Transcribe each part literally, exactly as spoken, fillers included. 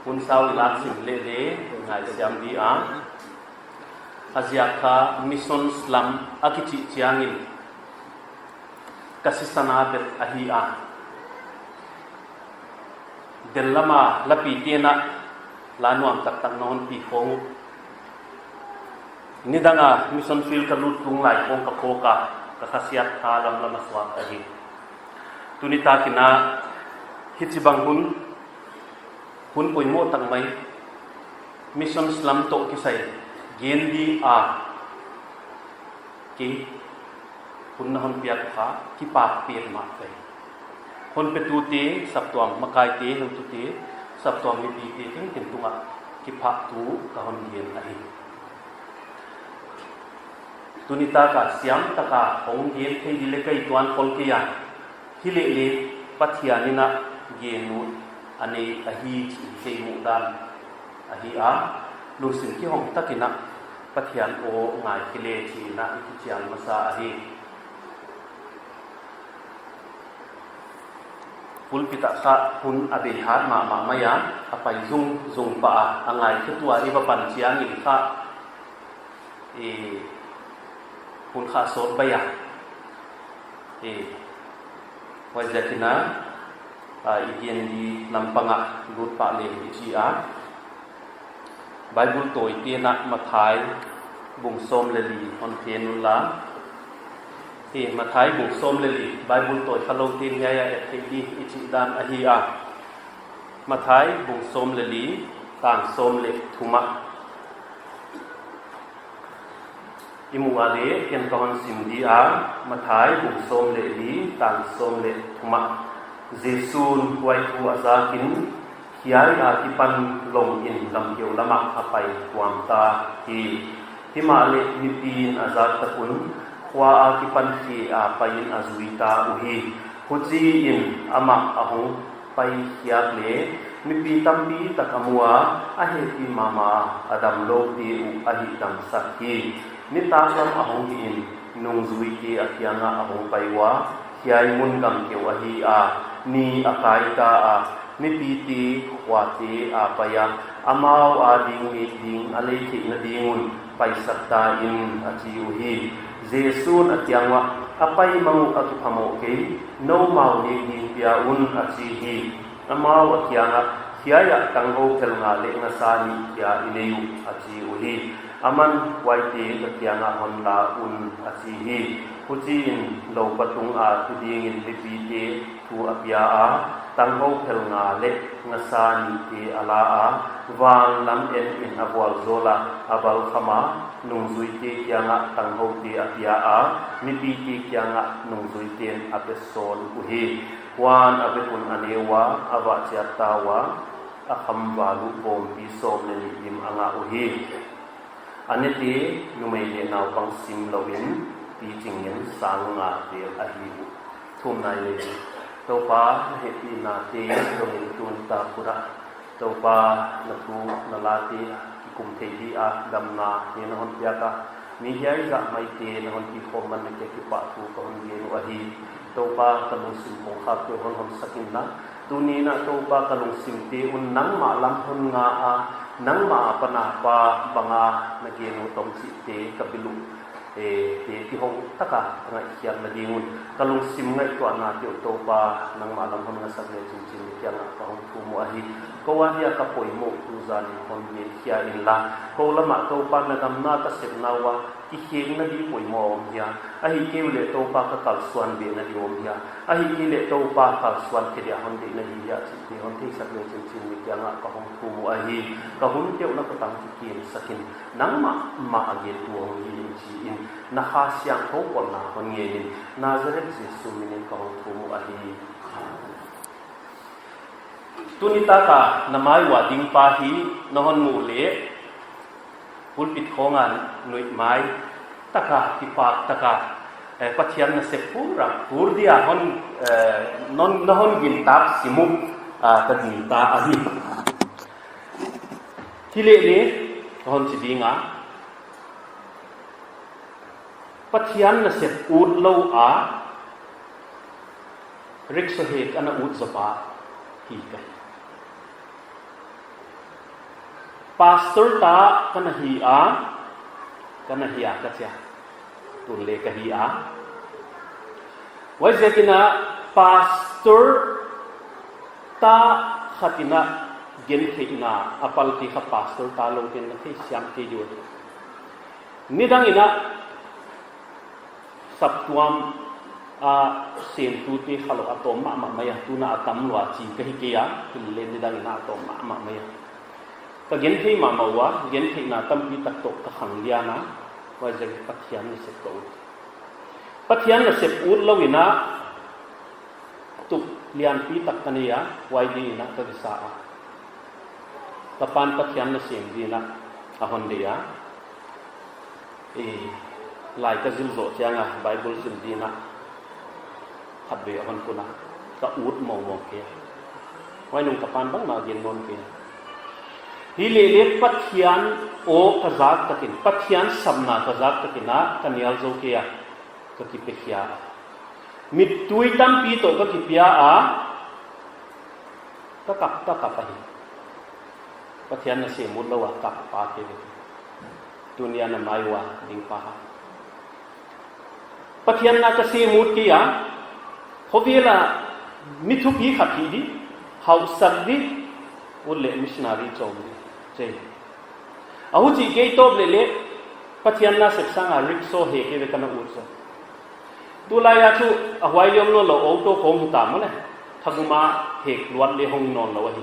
Hun sau i lak sim leh leng ngaihsiam di a. A ziak kha Mission Slum a kichih chiangin ka sisan a bet ahi a. Del lam a lapite'n la nuam taktak na hon pi khong uh. Nidang a mission field ka lut tung lai khong ka phawk a, ka khasiat kha lamlam a suak ahi. Tuni takin hichibang hun, hun poimoh tak mai, Mission Slum toh kisai gen di a, kei hun na hon piak kha kipak petmah ka hi. Hon petute, saptuam makaite, heutute, saptuam mipite tengteng tungah kipahthu ka hon gen ahi. Tuni taka siam taka hong gen thei di leng ka tuan khol kei a. Hileh leng Pathian in a gen ut a nei ahi chih ka muhdan ahi a. Lungsim kihong takin a Pathian aw ngai kei leh chih in a i kichial masa ahi. Pulpit ah kha hun a bei hat mahmah mai a, a pai zungzung pah a, a ngaikhetu a i va pan chiangin kha, eh, hun kha sawt bai a. Eh, huaiziakin a, ah, i gen di lampang ah lut pah leng i chi a. Bible tawite'n Matthai bung sawm leh li hon phen un la. Eh, Matthai bung sawm leh li, Bible tawi kha loute'n hiai ah et thei di i chih dan ahi a. Matthai bung sawm leh li, tang sawm leh thum ah. I mu a leh, ken ka hon sim di a, Matthai bung sawm leh li, tang sawm leh thum ah. Jesu'n huai thu a zakin, hiai a kipan lawmin gamkeu lam ah a pai tuam ta hi. Himahleh mipi'n a zak tak un, khua a kipan khia a pai in a zui ta uhi. Huchiin amah a hong pai khiak leh, mipi tampi tak a mu a, a hehpih mahmah a, a damloute uh a hihdamsak hi. Nitaklam a hong hi in, nungzuite a kiangah a hong pai ua, hiai mun gamkeu ahi a, ni a kai ta a, mipite khuate a pai a, amau a ding nek ding a lei theihna ding un paisak ta in, a chi uhi. Jesu'n a kiang uah, a pai mang uh a kiphamoh kei, noumau nek ding pia un, a chi hi. Amau a kiangah, hiai ah tanghou phel nga leh ngasa nih kia i nei uh, a chi uhi. Aman, huaite ka kiangah hon la un, a chi hi. Huchiin loupa tung a tu dingin mipite thu a pia a, tanghou phel nga leh ngasa nihte a la a, van lam en in a vualzawl a, a balkham a, nungzuite kiangah tanghoute a pia a, mipite kiangah nungzuite'n a pe sawn uhi. Huan a vek un a ne ua, a vah chiat ta ua, a khamval uh bawmpi sawm leh nih dim a ngah uhi. A nete numei leh naupang sim louin, pichingin sang nga vel ahi uh. Thumna i nei. Toupa, na hehpihnate dongin tuni tak un a, Toupa, na thu na late kikum thei di a, damnate na hon piak a, mi hiaizah maite na hon kikhawm man na kiang kipahthu ka hon gen uh ahi. Toupa, ka lungsim khong khak tuh hon hon sak inla, tuni'n Toupa, ka lungsimte un nangmah lam hon nga a, nangmah a pan a pa banga na gen uh tawm chihte ka bil uh, eh, te kihong taka ka ngaihkhiakna ding un, ka lungsim ngaihtuahnate uh Toupa, nangmah lam hon ngasak leh chinchin na kiangah ka hong thum uh ahi. Kou adia ka poimoh tu zanin hon gen khia inla, kou lamah Toupa, na damna ka sepna uah kikhekna di poimoh a om hia? Ahihkeileh Toupa, ka kalsuan behna di om hia? Ahihkeileh Toupa, kalsuan khe dia hon deihna di hia chihte hon theisak leh chinchin na kiangah ka hong thum uh ahi. Ka hun teuhna khotang kikin sakin, nangmah mah a gentu hong hi in chi in, na Kha Siangthou pawlna hon ngen in, Nazareth Jesu minin ka hong thum uh ahi. Tuni taka na mai ua ding pa hi na hon muh leh, pulpit khong a nuihmai taka, kipak taka, eh, Pathian nasep pura pur dia hon, eh, non, na hon gintak sim uh, ah, ka gingta ahi. Hileh leng, ka hon chi ding a, Pathian nasep utlou a, Rickshaw hek ana ut zawpa hi ka hi. Pastor ta ka na hi a, ka na hi a ka chi a. Tun le ka hi a. Huaiziakin a pastor ta khat in a gentheihna a palpi kha pastor ta lou ten na theisiam kei di uh. Nidang in a saptuam a semtute kha lou a tawm mahmah mai a, tun a a tam lua chi ka hi kei a, hilele nidang in a tawm mahmah mai a. Ka genthei mahmah ua, gentheihna tampi tak toh ka khang lian a, huaiziakin Pathian nasep ka ut. Pathian nasep ut lou in a, tup lianpi tak ka nei a, huai di in a ka kisa a. Ka pan Pathian nasem di in a, a hon deih a. E, lai ka zil zoh chiang a, Bible zil di in a, khatvei a hon kun a, ka ut mawngmawng kei a. Huai nung ka pan bangmah gen nawn kei a. Hilele Pathian aw ka zak takin, Pathian sapna ka zak takin a, ka nial zou kei a, ka kipekhia a. Mittui tampi toh ka kipia a, ka kap, ka kap ahi. Pathian nasem ut lou a kap pa kei ve. Tuni a na mai ua ding pa ha. Pathian na ka sem ut kei a, khovel a mi thupi khat hi di, hausak di, ut le missionary chawm di. Chei. A huchi kei tawp lele, Pathian nasep sang a rickshaw hek kei ve ka na ut zaw. Tulai a chu a huai liam nawn lou, auto khawng hi ta maw le. Thagum a hek luat le hong nawn lou ahi.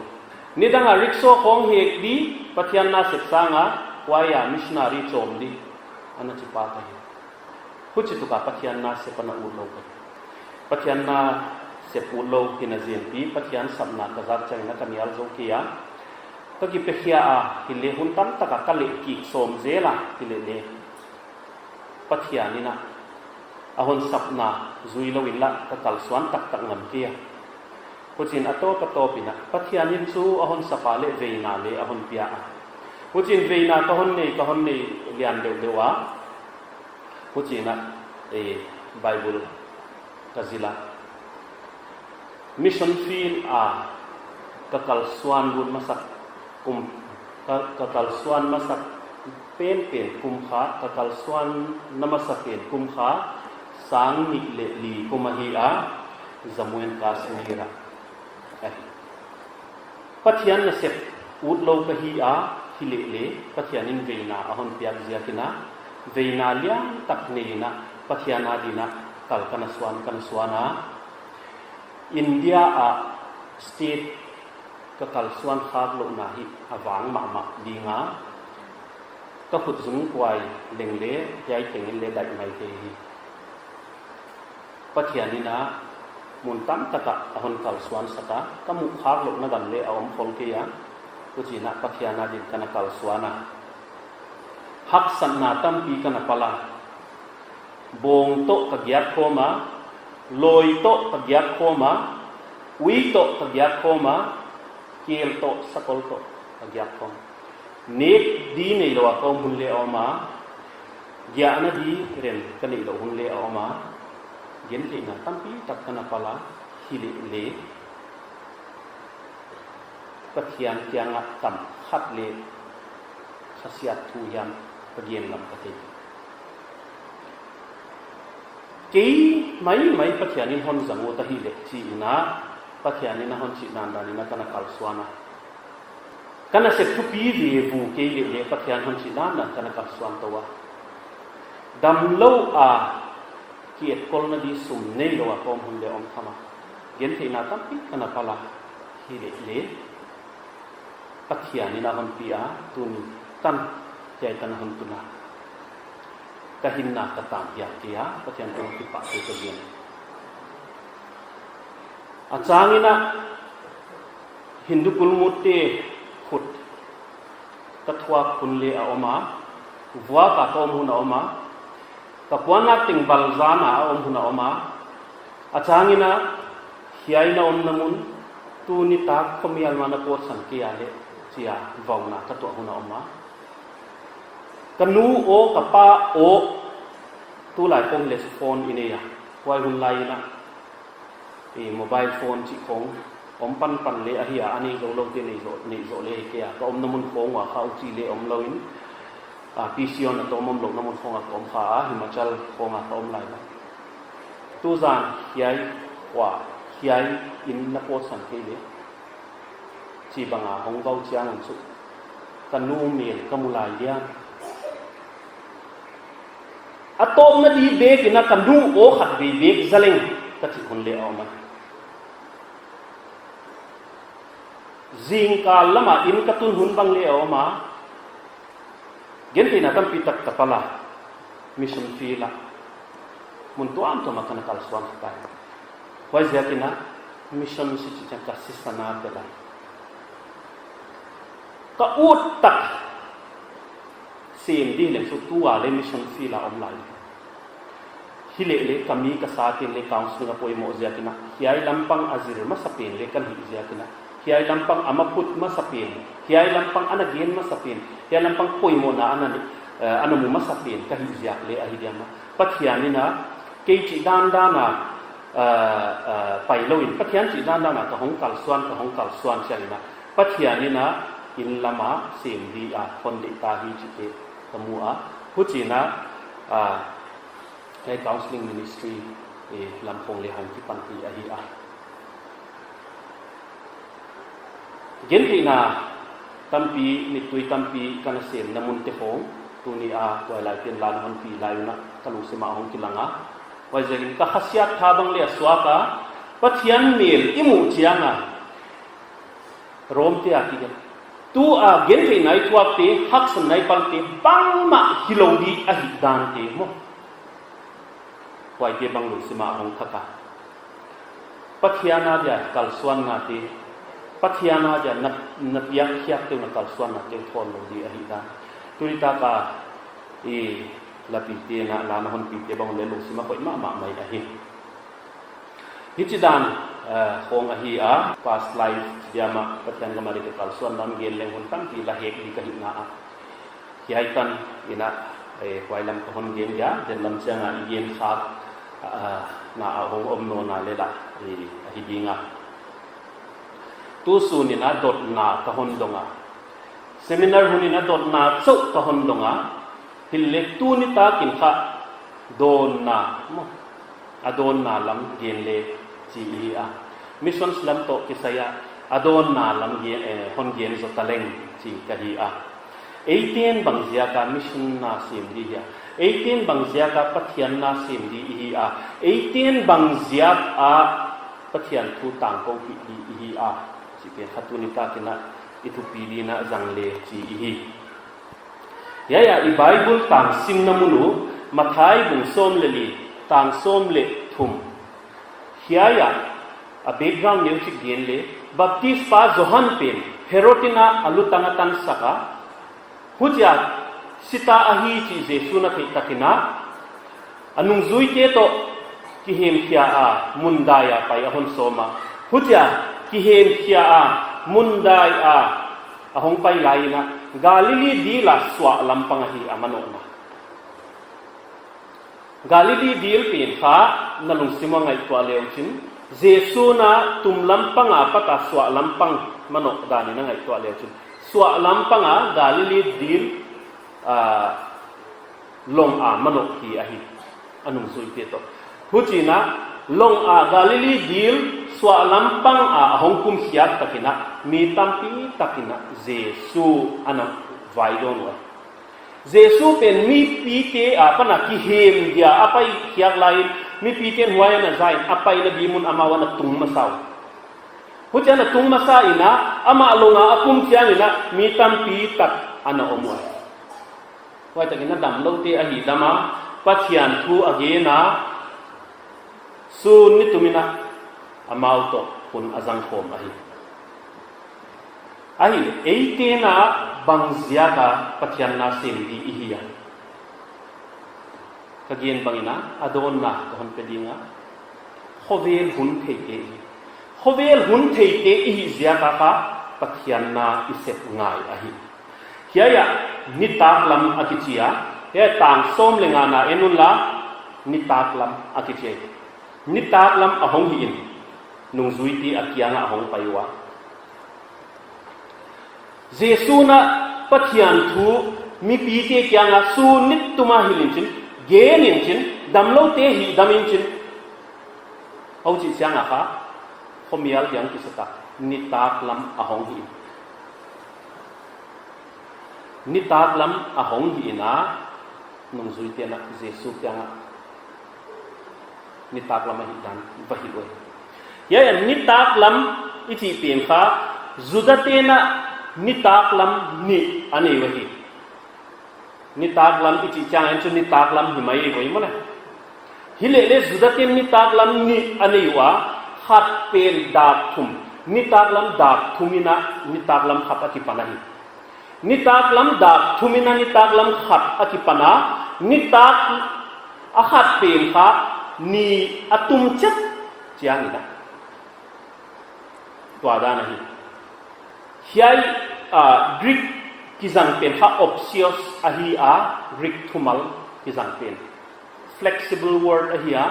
Nidang a rickshaw khawng hek di, Pathian nasep sang a, huai a missionary chawm di. Ana chi pa ka hi. Huchituk a Pathian nasep ana ut lou ka hi. Pathian nasep ut lou hina zenpi, Pathian sapna ka zak chiang in a ka nial zou kei a. Ka kipekhia a, hilele hun tamtak a ka leh kik sawm zel a, hilele Pathian in a, a hon sapna zui lou in la ka kalsuan taktak ngam kei a. Huchiin a tawp a tawp in a, Pathian in chu a hon sap a le veina le a hon pia a. Huchiin veina ka hon nei, ka hon nei lian deuhdeuh a. Huchiin a, eh, Bible ka zil a. Mission field a ka kalsuan lut masak kum, ka, ka kalsuan masak penpen kum kha, ka kalsuan na masak pen kum kha, sang nih leh li kum ahi a, Jammu and Kashmir a. Eh. Pathian nasep ut lou ka hi a, hilele, Pathian in veina a hon piak ziakin a, veina liantak nei in a, Pathian adin a, kal ka na suan, ka na suan a. India a state ka kalsuan khak louhna hi a vang mahmah ding a, ka khut zung kuai leng le, hiai teng in le daih mai thei hi. Pathian in a mun tamtak a a hon kalsuan sak a, ka muh khak louhna gam le a om khol kei a, huchiin a Pathian adin ka na kalsuan a. Haksatna tampi ka na pal a. Bawng toh ka giak khawm a, lawi toh ka giak khawm a, ui toh ka giak khawm a, kel toh, sakol toh ka giak khawm. Nek di neilou a ka om hun le a om a, giahna di rem ka neihlouh hun le a om a, gentheihna tampi tak ka na pal a, hilele Pathian kiang a tam khat le khasiat thu hiam ka gen ngam ka thei. Kei maimai Pathian in hon zang ut ahi le chi in a, Pathian in a hon chih dandan in a ka na kalsuan a. Ka nasep thupi ve vu kei lele Pathian hon chih dandan ka na kalsuan tou a. Damlou a, ki-etkolna di sum neilou a ka om hun le om tham a. Gentheihna tampi ka na pal a, hilele Pathian in a hon pi a, tuni tan, hiai tan a hon tun a. Ka hinna ka tan hial kei a, Pathian tungah kipahthu ka gen. A chang in a, Hindu kulmutte khut ka thuak hun le a om a, vuak a ka om hun a om a, ka puannak teng bal zan a a om hun a om a, a chang in a, hiai na omna mun, tuni tak khomial ma na pawtsan kei a le, chi a vauna ka tuah hun a om a. Ka nu aw, ka pa aw, tulai khawng le phone i nei a, huai hun lai in a, I mobile phone chih khong om panpan le ahi a, a nei zou loute nei zou, nei zou le hi kei a, ka omna mun khong ua kha uchi le om lou in, a, P C on a tawm om louhna mun khong a ka om kha a, Himachal khong a ka om lai a. Tuzan hiai khua, hiai inn na pawtsan kei le, chi bang a hong vau chiang un chu, ka nu mel ka mu lai dia. A tawpna di bek in a ka nu aw khat vei bek zaleng ka chih hun le a om a. Zingkal lam a inn ka tun hun bang le a om a. Gentheihna tampi tak ka pal a. Mission field a mun tuamtuam a ka na kalsuan kha. Huaiziak in a mission si chih chiang ka sisan a tel a. Ka ut tak sem di leng chu tu a le mission field a om lai. Hi leh le ka mi ka sa teng le counselling a poimoh ziak in a, hiai lampang a zir masa pen le ka hih ziak in a, hiai lampang a maphut masa pen, hiai lampang a na gen masa pen, hiai lampang poimohna a na, eh, a na mu masa pen ka hih ziak le ahi diam a. Pathian in a kei chih dandan a, eh, eh, pai lou in, Pathian chih dandan a ka hong kalsuan, ka hong kalsuan chiang in a, Pathian in a inn lam a sem di a hon deih ta hi chihte ka mu a. Huchiin a, ah, hiai counselling ministry, eh, lam khong le hong kipanpih ahi a. Gentheihna tampi, mittui tampi ka na semna munte khong, tuni a tuailaite'n la na hon pi lai un a ka lungsim ah hong kilang a. Huaiziakin ka khasiat tha bang le a suak a, Pathian mel i muh chiang a, Rom te a kigen, tu a gentheihna i thuakte, haksatna i palte bangmah hilou di ahih dante maw. Huaite bang lungsim ah hong khak a. Pathian a dia kalsuannate, Pathian a dia na, na piak khiakte uh, na kalsuannate uh thawn lou di ahih dan. Tuni tak a i lapite'n a la na hon pite bang le lungsim ah hoih mahmah mai ahi. Hichidan, eh, khong ahi a, past life diam a Pathian gam a di ka kalsuan dan gen leng hun tampi la hek di ka hihna a. Hiai tan in a, eh, huai lam ka hon gen dia, den lam chiang a i gen khak, ah, na a hong om nawn a le la, eh, ahi ding a. Tu sun in a dotna ka hon dong a. Seminar hun in a dotna chauh ka hon dong a. Hileh tuni takin kha dawnna maw, a dawnna lam gen le chi i hi a. Missions lam toh kisai a, a dawnna lam gen, eh, hon gen zaw ta leng chi ka hi a. Eite'n bang ziak a mission na sem di hia? Eite'n bang ziak a Pathian na sem di i hi a? Eite'n bang ziak a Pathian thu tangkoupih di i hi a? Chihte kha tuni takin a i thupi di'n a zang le chi i hi. Hiai a i Bible tang simna mun uh, Matthai bung sawm le li, tang sawm le thum. Hiai a, a background neuchik gen le, Baptispa Johan pen Herod in a lutang a tansak a, huchia sita ahi chih Jesu'n a theih takin a, a nungzuite toh kihemkhia a, mundai a pai a hon sawm a. Huchia kihemkhia a, mundai a, a hong pai lai in a, Galilee dil a suahlam pang ahi a manohna. Galilee dil pen kha na lungsim a ngaihtuah le uchin, Jesu'n a tumlam pang apat a suahlam pang manoh dan in a ngaihtuah le uchin, suahlam pang a Galilee dil, ah, long a manoh hi ahi, a nungzuite toh. Huchiin a long a Galilee dil suahlam pang a a hong kumkhiak takin a mi tampi takin a Jesu ana vaidawn uhi. Jesu pen mipite apan a kihem dia a paikhiak lai in, mipite'n huai ana za in a paina di mun amau ana tung masa uh. Huchia ana tung masa in a, amah long a a kum chiangin a mi tampi tak ana om uhi. Huai takin a damloute ahi dam a, Pathian thu a gen a, sun nitum in a amau toh hun a zang khawm ahi. Ahihleh eite'n a bang ziak a Pathian na sem di i hi a? Ka gen bangin a, a dawnna ka hon pe ding a, khovel hun theite i hi. Khovel hun theite i hih ziak a kha Pathian na i sep ngai ahi. Hiai a nitaklam a kichi a, hiai tang sawm le nga na en un la, nitaklam a kichi a. Nitaklam a hong hi in, Nungzuite a kiangah a hong pai ua, Jesu'n Pathian thu mipite kiangah sun nit tuma hilh in chin, gen in chin, damloute hihdam in chin, huchi chiang a kha khomial diang kisata, nitaklam a hong hi. Nitaklam a hong hi in a, nungzuite'n Jesu kiangah nitaklam ahihdan va hilh uhi. Hiai nitaklam i chih pen kha Judate'n nitaklam nih a nei uhi. Nitaklam i chih chiang in chu nitaklam hi mai ei voi maw le. Hileh leh Judate'n nitaklam nih a nei ua, khat pen dak thum, nitaklam dak thum in a nitaklam khat a kipan ahi. Nitaklam dak thum in a nitaklam khat a kipan a, nitak a khat pen kha ni a tum chet chiang in a, tua dan ahi. Hiai, ah, Greek kizang pen kha opsios ahi a, Greek thumal kizang pen. Flexible word ahi a,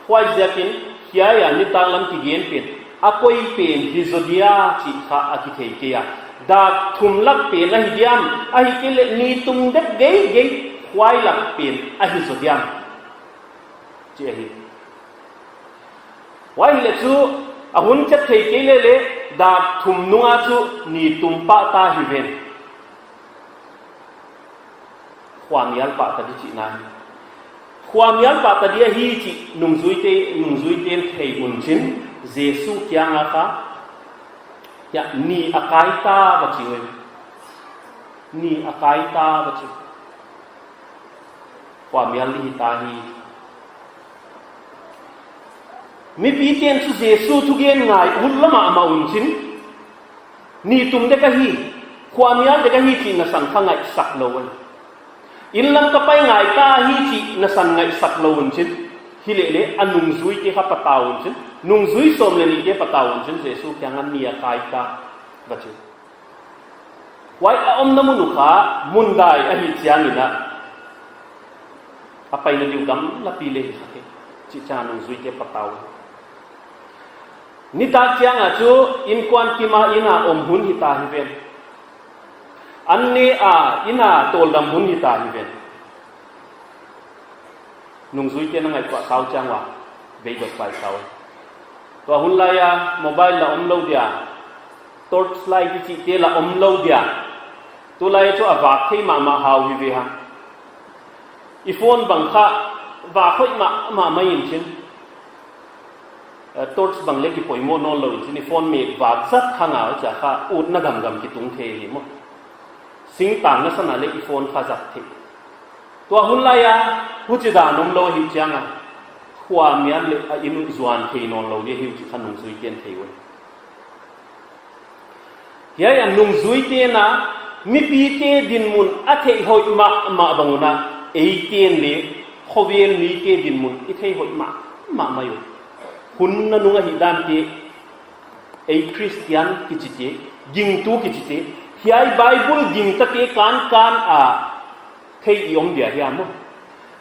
huaiziakin hiai a nitaklam kigen pen a koi pen hi zaw dia chih kha a kithei kei a. Dak thum lak pen ahi diam, ahihkeileh ni tum dek geigei huai lak pen ahi zaw diam, chih ahi. Huai hileh chu a hun chet thei kei leh leh dak thum nung a chu ni tum pah ta hi ven. Khuamial pah ta di chihna hi. Khuamial pah ta di ahi chih nungzuite, nungzuite'n thei un chin, Jesu kiangah kha, hiai ni a kai ta va chi uhi. Ni a kai ta va chi. Khuamial di hi ta hi. Mipite'n chu Jesu thugen ngai ut lua mahmah un chin, ni tum dek ahi, khuamial dek ahi chih nasan kha ngaihsak lou uhi. Inn lam ka pai ngai ta hi chih nasan ngaihsak lou un chin, hileh leh a nungzuite kha patau un chin, nungzui sawm leh nihte patau un chin, Jesu kiangah ni a kai ta va chi. Huai a omna mun uh kha mun dai ahih chiang in a, a paina di uh gamlapi leh hi kha kei, chih chiang a nungzuite patau. Nitak chiang a chu innkuan kim a inn a om hun hi ta hi ven. An ne a inn a tawldam hun hi ta hi ven. Nungzuite'n a ngaihtuah sau chiang ua, vei dot pai sau. Tua hun lai a mobile la om lou dia, torch light i chihte la om lou dia. Tulai chu a vak thei mahmah hau hi ve ha. I phone bang kha vak hoih mahmah mai in chin. Eh, torch bang leh kipoimoh nawn lou in chin, i phone mek vak zat hang a chia kha utna gamgam kitung thei hi maw. Singtang nasan a leh i phone kha zat thei. Tua hun lai a huchi dan om lou hi chiang a, khuamial leh a inn uh zuan thei nawn lou di hi uh chih kha nungzuite'n thei uhi. Hiai a nungzuite'n mipite dinmun a theih hoih mahmah bang un a, eite'n leh khovel mite dinmun i theih hoih mahmah mai uh. Hun nanung ahihdante, ei Christian kichite, gingtu kichite, hiai Bible gingtate kankan a thei i om dia hia maw.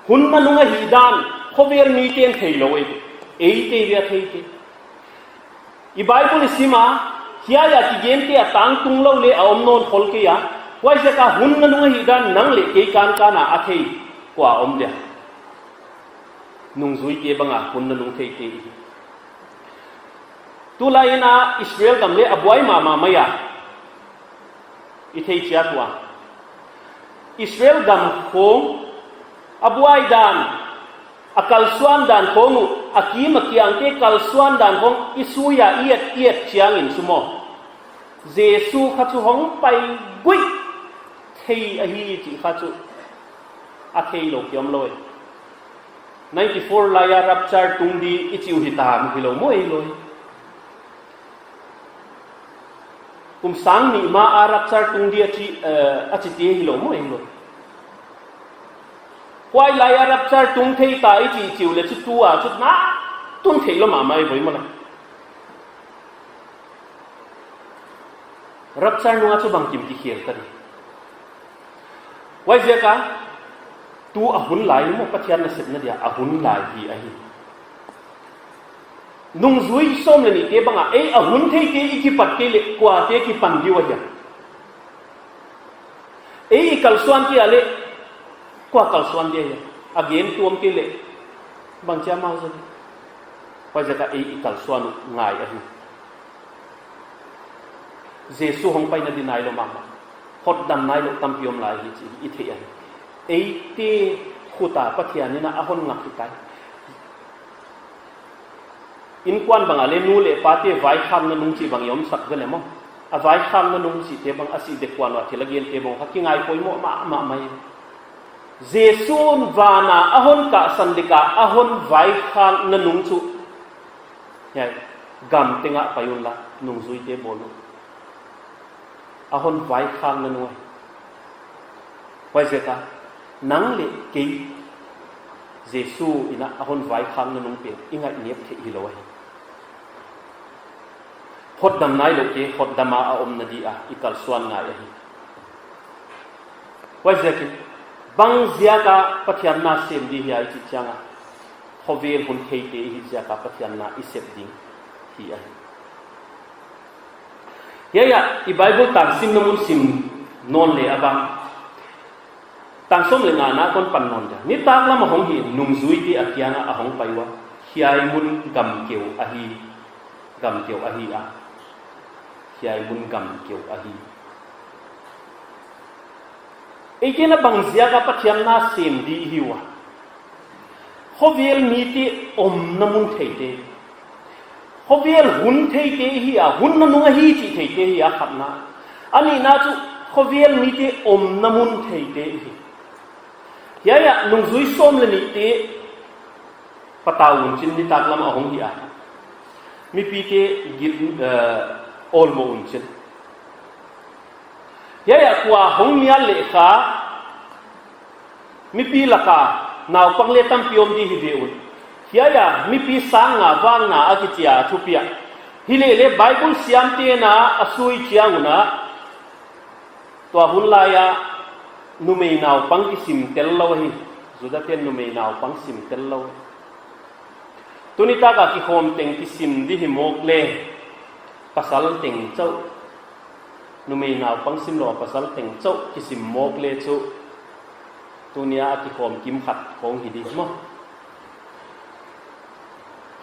Hun nanung ahihdan khovel mite'n thei lou ei, eite dia thei kei. I Bible i sim a, hiai a kigente a tangtung lou leh a om nawn khol kei a, huaiziak a hun nanung ahihdan nang leh kei kankan a a thei kua om dia? Nungzuite bang a hun nanung theite i hi. Tulai in a Israel gam leh a buai mahmah mai a, i thei chiat ua. Israel gam khong a buai dan, a kalsuan dan khong uh, a kim a kiangte kalsuan dan khong i sui a i et i et chiang in chu maw, Jesu kha chu hong pai guih thei ahi chih kha chu a thei lou ki om lou e. Ninety four lai a rapture tung di i chih uh hi ta hi lou maw ei lou e. Kum sang nih ma a rapture tung di a chi, eh, a chite hi lou maw ei lou. Huai lai a rapture tung thei ta i chih chih uh leh chu tu a chu na tun thei lou mahmah ei voi maw la. Rapture nung a chu bangkim kikhel ta di. Huaiziak a, tu a hun lai maw, Pathian nasepna dia a hun lai hi ahi. Nungzui sawm leh nihte bang a, ei a hun theite i kipat kei leh kuate kipan di uh ahia? Ei i kalsuante a leh kua kalsuan di ahia? A gen tuam kei leh bangchi a mau zaw di? Huaiziak a ei i kalsuan uh ngai ahi. Jesu hongpai na di nailou mahmah, hotdam nailou tampi om lai hi chih i theih ahi. Eite khut a Pathian in a hon ngak hi tai. Innkuan bang a leh nu leh pate vaikhakna nung chih bang i omsak ve leh maw. A vaikhakna nung chihte bang, a sih dek kuan ua thil a gente bang kha kingai poimoh mahmah mai. Jesu'n van a a hon kahsan dek a a hon vaikhakna nung chu, hiai, gam teng ah pai unla, nungzuite bawl un. A hon vaikhakna nung ahi. Huaiziak a nang leh kei Jesu in a hon vaikhakna nung pen i ngaihniam theih hilou ahi. Hotdam nailoute hotdam a a omna di a i kalsuan ngai ahi. Huaiziakin, bangziak a Pathian na sem di hia i chih chiang a, khovel hun theite i hih ziak a Pathian na i sep ding hi ahi. Hiai ah i Bible tang simna mun sim nawn leh a bang, tang sawm leh ngana kon pan nawn dia. Nitaklam a hong hih nungzuite a kiang ah a hongpai ua, hiai mun gamkeu ahi, gamkeu ahi a. Hiai mun gamkeu ahi. Eite'n a bangziak a Pathian na sem di i hi ua? Khovel mite omna mun theite, khovel hun theite i hi a, hun nanung ahi chih theite i hi a, khatna. A nihna chu khovel mite omna mun theite i hi. Hiai ah nungzui sawm leh nihte patau un chin, nitaklam a hong hih a, mipite gil, eh, awlmoh un chin. Hiai ah kua hong mial leh kha, mipi lak a naupang leh tampi om di hi ve un. Hiai ah mipi sang nga vang na a kichi a thupi a. Hileh leh Bible siamte'n a sui chiang un a, tua hun lai a numei naupang kisim tel lou hi. Judate'n numei naupang sim tel lou. Tuni tak a kikhawm teng kisim di hi mawk leh, pasal teng chauh. Numei naupang simlou a pasal teng chauh kisim mawk leh chu, tuni a kikhawm kim khat khong hi di maw.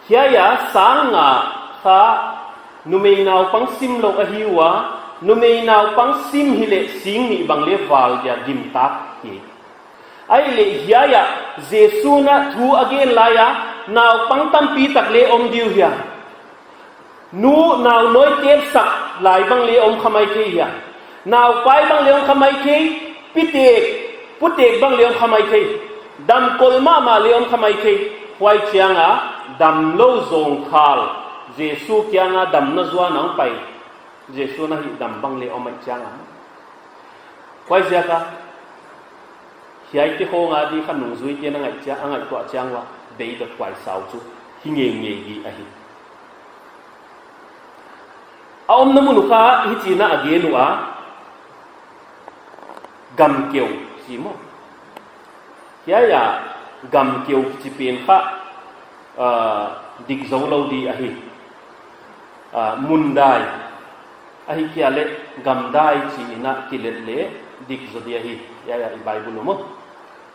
Hiai a sang nga kha numei naupang simlou ahi ua, numei naupang sim hileh sing nih bang leh val dia gimtak hi. Ahihleh hiai ah Jesu'n a thu a gen lai a, naupang tampi tak leh om di uh hia? Nu nau nawi tep sak lai bang leh om kha mai thei hia? Naupai bang leh om kha mai thei, pitek, putek bang leh om kha mai thei, damkol mahmah leh om kha mai thei. Huai chiang a damlou zawngkhal Jesu kiang a damna zuan a hongpai, Jesu'n a hihdam bang leh om mai chiang a. Huaiziak a, hiaite khong a di kha nungzuite'n a ngaih chiang, a ngaihtuah chiang ua, beidawt huai sau chu hi ngeingei di ahi. A omna mun uh kha hichi'n a gen ua, gamkeu chi maw. Hiai a gamkeu kichi pen kha, ah, dik zou lou di ahi. Ah, mundai, ahihkeileh gamdai chi in a kilet leh dik zaw di ahi. Hiai a i Bible uh maw.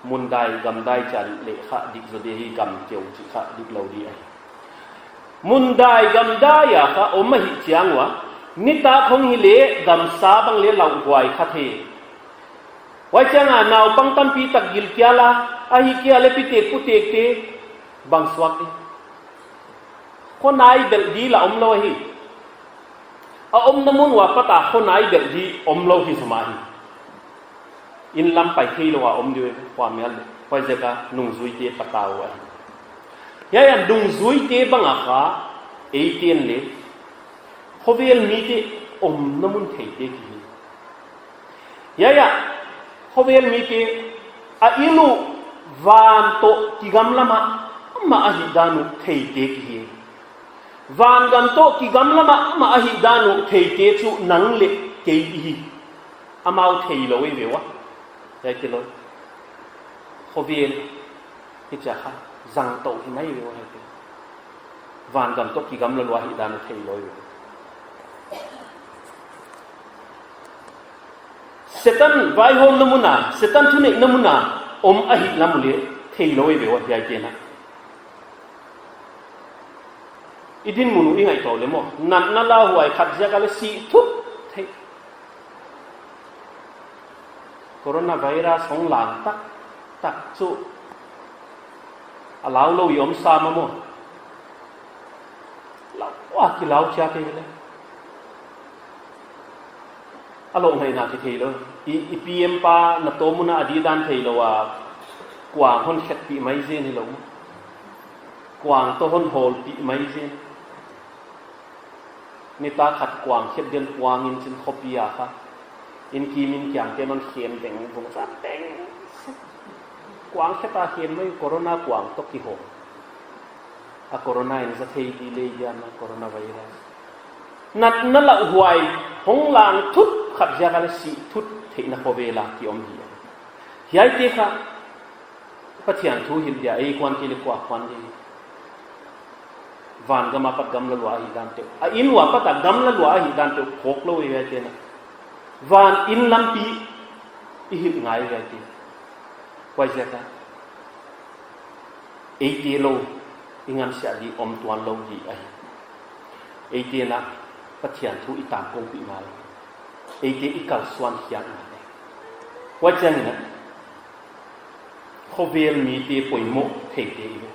Mundai, gamdai chi a leh kha dik zaw di ahi, gamkeu chi kha dik lou di ahi. Mundai gamdai a kha om ahih chiang ua, nitak hong hileh gamsa bang leh lauhuai kha thei. Huai chiang a naupang tampi tak gilkial a, ahihkeileh pitek putekte bang suak di? Khonai belh di lah omlou hi. A omna mun ua pat a khonai belh di omlou hi zomah hi. Inn lam pai theilou a om di uh, kua mial leh, huaiziak a nungzuite patau ahi. Hiai a nungzuite bang a kha, eite'n leh khovel mite omna mun theite ki hi. Hiai ah, khovel mite a il uh van toh kigamla mahmah ahihdan uh theite ki hi. Vangam toh kigamla mahmah ahihdan uh theite chu nang leh kei i hi. Amau theilou i ve ua. Hiai kilou. Khovel hichia kha zang tou hi mai ve ua hiai kilou. Vangam toh kigamla lua ahihdan theilou. Setan vaihawmna mun a, Setan thuneihna mun a om ahihlam uleh theilou ve ua hiaite'n. I dinmun uh i ngaihtuah uleh maw, natna lauhuai khat ziak a leh si thut thei. Coronavirus hong lang taktak chu a lau lou i om sam a maw. Lau a kilau chiat e leh. A loh ngaihna kitheilou. I, i P M pa na tawm un a di dan theilou a. Kuang hon khetpih mai zen hilou. Kuang toh hon hawlpih mai zen. Nitak khat kuang khet den puang in chin khopi a kha. Inn kim inn kiang te'n hon khen deng vung zat deng. Kuang khet a khen mai corona kuang toh kihawm. A corona in za thei di leh hiam a coronavirus. Natna lauhuai hong lang thut khat ziak a leh si thut theihna khovel a ki om hi. Hiaite kha Pathian thu hilh dia, ei kuan ki leh kua kuan di. Vangam a pat gamla lua ahihdan teuh. A inn ua pat a gamla lua ahihdan teuh phawk lou e hiaite'n. Van inn lampi i hilh ngai hiaite. Huaiziak a. Eite lou, i ngansiah di om tuan lou di ahi. Eite'n Pathian thu i tangkongpih ngal. Eite i kalsuan khiak ngal. Huaichiangin, khovel mite poimoh theite i hi.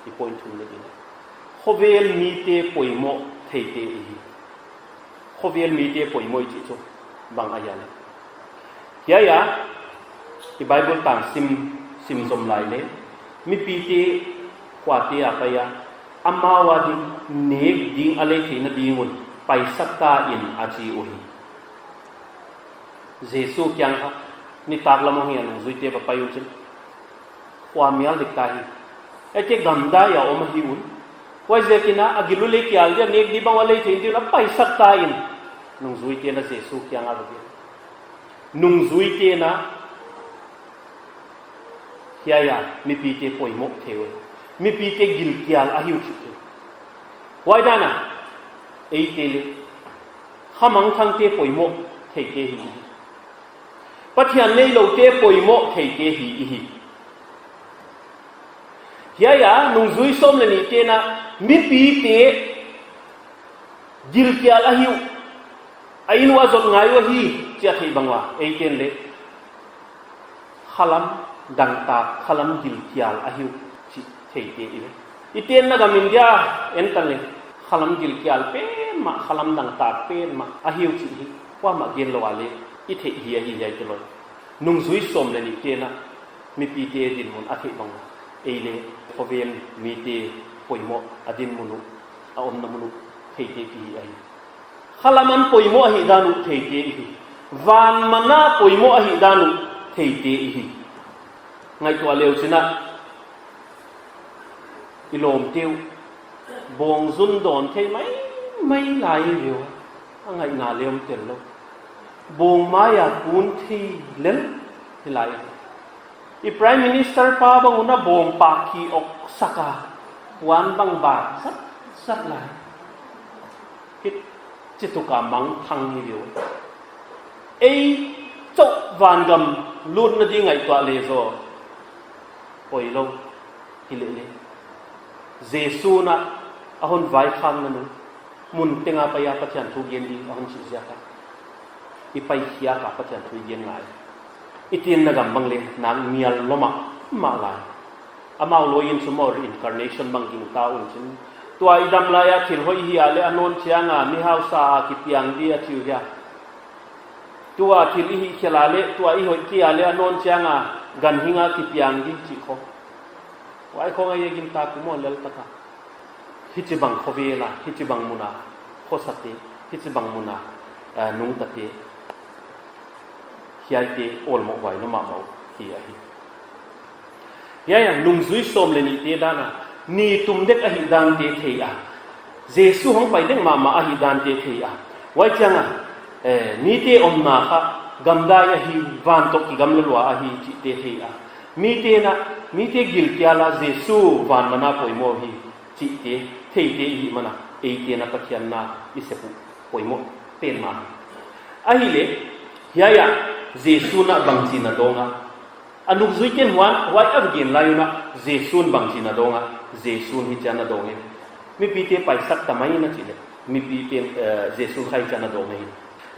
I point thumna ding. Khovel mite poimoh theite i hi. Khovel mite poimoh i chih chu bang ahia leh. Hiai a, i Bible tang sim, sim zom lai leh. Mipite khuate a pai a, amau a ding, nek ding a lei theihna ding un, paisak ta in a chi uhi. Jesu kiang kha, nitak lam hong hi a nungzuite va pai un chin. Khua mial dek ta hi. Eite gamdai a om ahi un. Huaiziakin a gil uh lei kial dia nek di bang a lei thei di un a paisak ta in. Nungzuite'n Jesu kiang a va gen. Nungzuite'n hiai a mipite poimoh thei uh. Mipite gilkial ahi uh chih thei. Huai dan a, eite leh. Khamangthangte poimoh theite hi. Pathian neiloute poimoh theite hi i hi. Hiai a, nungzui sawm leh nihte na, mipite gilkial ahi uh. A inn ua zot ngai uh ahi, chia thei bang ua, eite'n leh. Khalam dangtak, khalam gilkial ahi uh, chih theite i hi. I tenna gam India, en tan leh, khalam gilkial pen mah, khalam dangtak pen mah, ahi uh chih hi, kuamah gen lou a leh, i theih hi ahi hiaite lou. Nungzui sawm leh nihte na, mipite dinmun a theih bang, ei leh, khovel mite poimoh a dinmun uh, a omna mun uh, theite ki hi ahi. Khalam a poimoh ahihdan uh theite i hi. Van man a poimoh ahihdan uh theite i hi. Ngaihtuah le uchin a, i lawmte uh, bawng zun dawn thei maimai lai ve ua, a ngaihna leng om tel lou. Bawng mai a kun thei lel hi lai. I Prime Minister pa bang un a bawng pak khi awk sak a, puan bang bak zatzat lai. Hichi tuk a mangthang hi ve ua. Ei chauh vangam lutna ding ngaihtuah le zaw. Poilou, hilele. Jesu'n a hon vaikhakna nung, mun teng a pai a Pathian thu gen ding a hon chih ziak a, i pai khiak a Pathian thu i gen ngai. I tenna gam bang leng nak mial lua mahmah lai. Amau loi in chu maw reincarnation bang gingta un chin. Tua i dam lai a thil hoih hih a leh a nawn chiang a mi hausa a kipiang di a chi uh hia. Tua thil i hih khial a leh, tua i hoih kei a leh a nawn chiang a ganhing a kipiang di chih khong. Huai khong a i gingta uh maw lel tak a. Hichibang khovel a, hichibang mun a, khosate, hichibang mun a, eh, nungtate. Hiaite awlmoh huai lua mahmah uh hi ahi. Hiai a nungzui sawm leh nihte dan a, ni tum dek ahihdante thei a. Jesu hong pai dek mahmah ahihdante thei a. Huai chiang a, eh, mite omna kha gamdai ahi, van toh kigamla lua ahi chihte thei a. Mite'n a, mite gilkial a Jesu van man a poimoh hi chihte theite i hih manin, eite'n Pathian na i sep uh poimoh pen mah. Ahihleh, hiai ah Jesu'n bangchi'n a dawng a. A nungzuite'n huan, huai a va gen lai un, Jesu'n bangchi'n a dawng a, Jesu'n hichi'n a dawng e. Mipite paisak ta mai in a chih leh, mipite'n, eh, Jesu hichi'n a dawng e.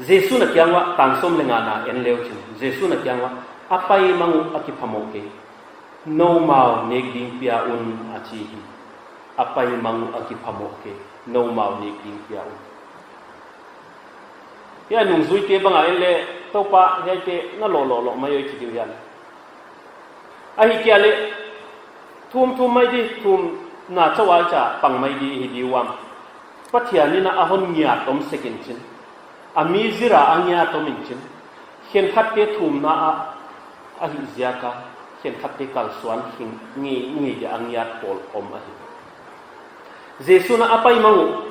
Jesu'n a kiang uah, tang sawm leh ngana en leu chin. Jesu'n a kiang uah, a pai mang uh a kiphamoh kei. Noumau nek ding pia un a chi hi. A pai mang uh a kiphamoh kei. Noumau nek ding pia un. Hiai nungzuite bang a en leh, Toupa, hiaite na loh loh loh mai oi chi diu hiam. Ahihkeileh, thum thum mai di, thumna chauh a cha pang mai di hi diu am. Pathian in a hon ngiat om sek in chin. A mi zir a a ngiat om in chin. Khenkhatte thumna a, ahih ziak a, khenkhatte kalsuan hing ngi, ngi dia a ngiat pawl om ahi. Jesu'n a pai mang uh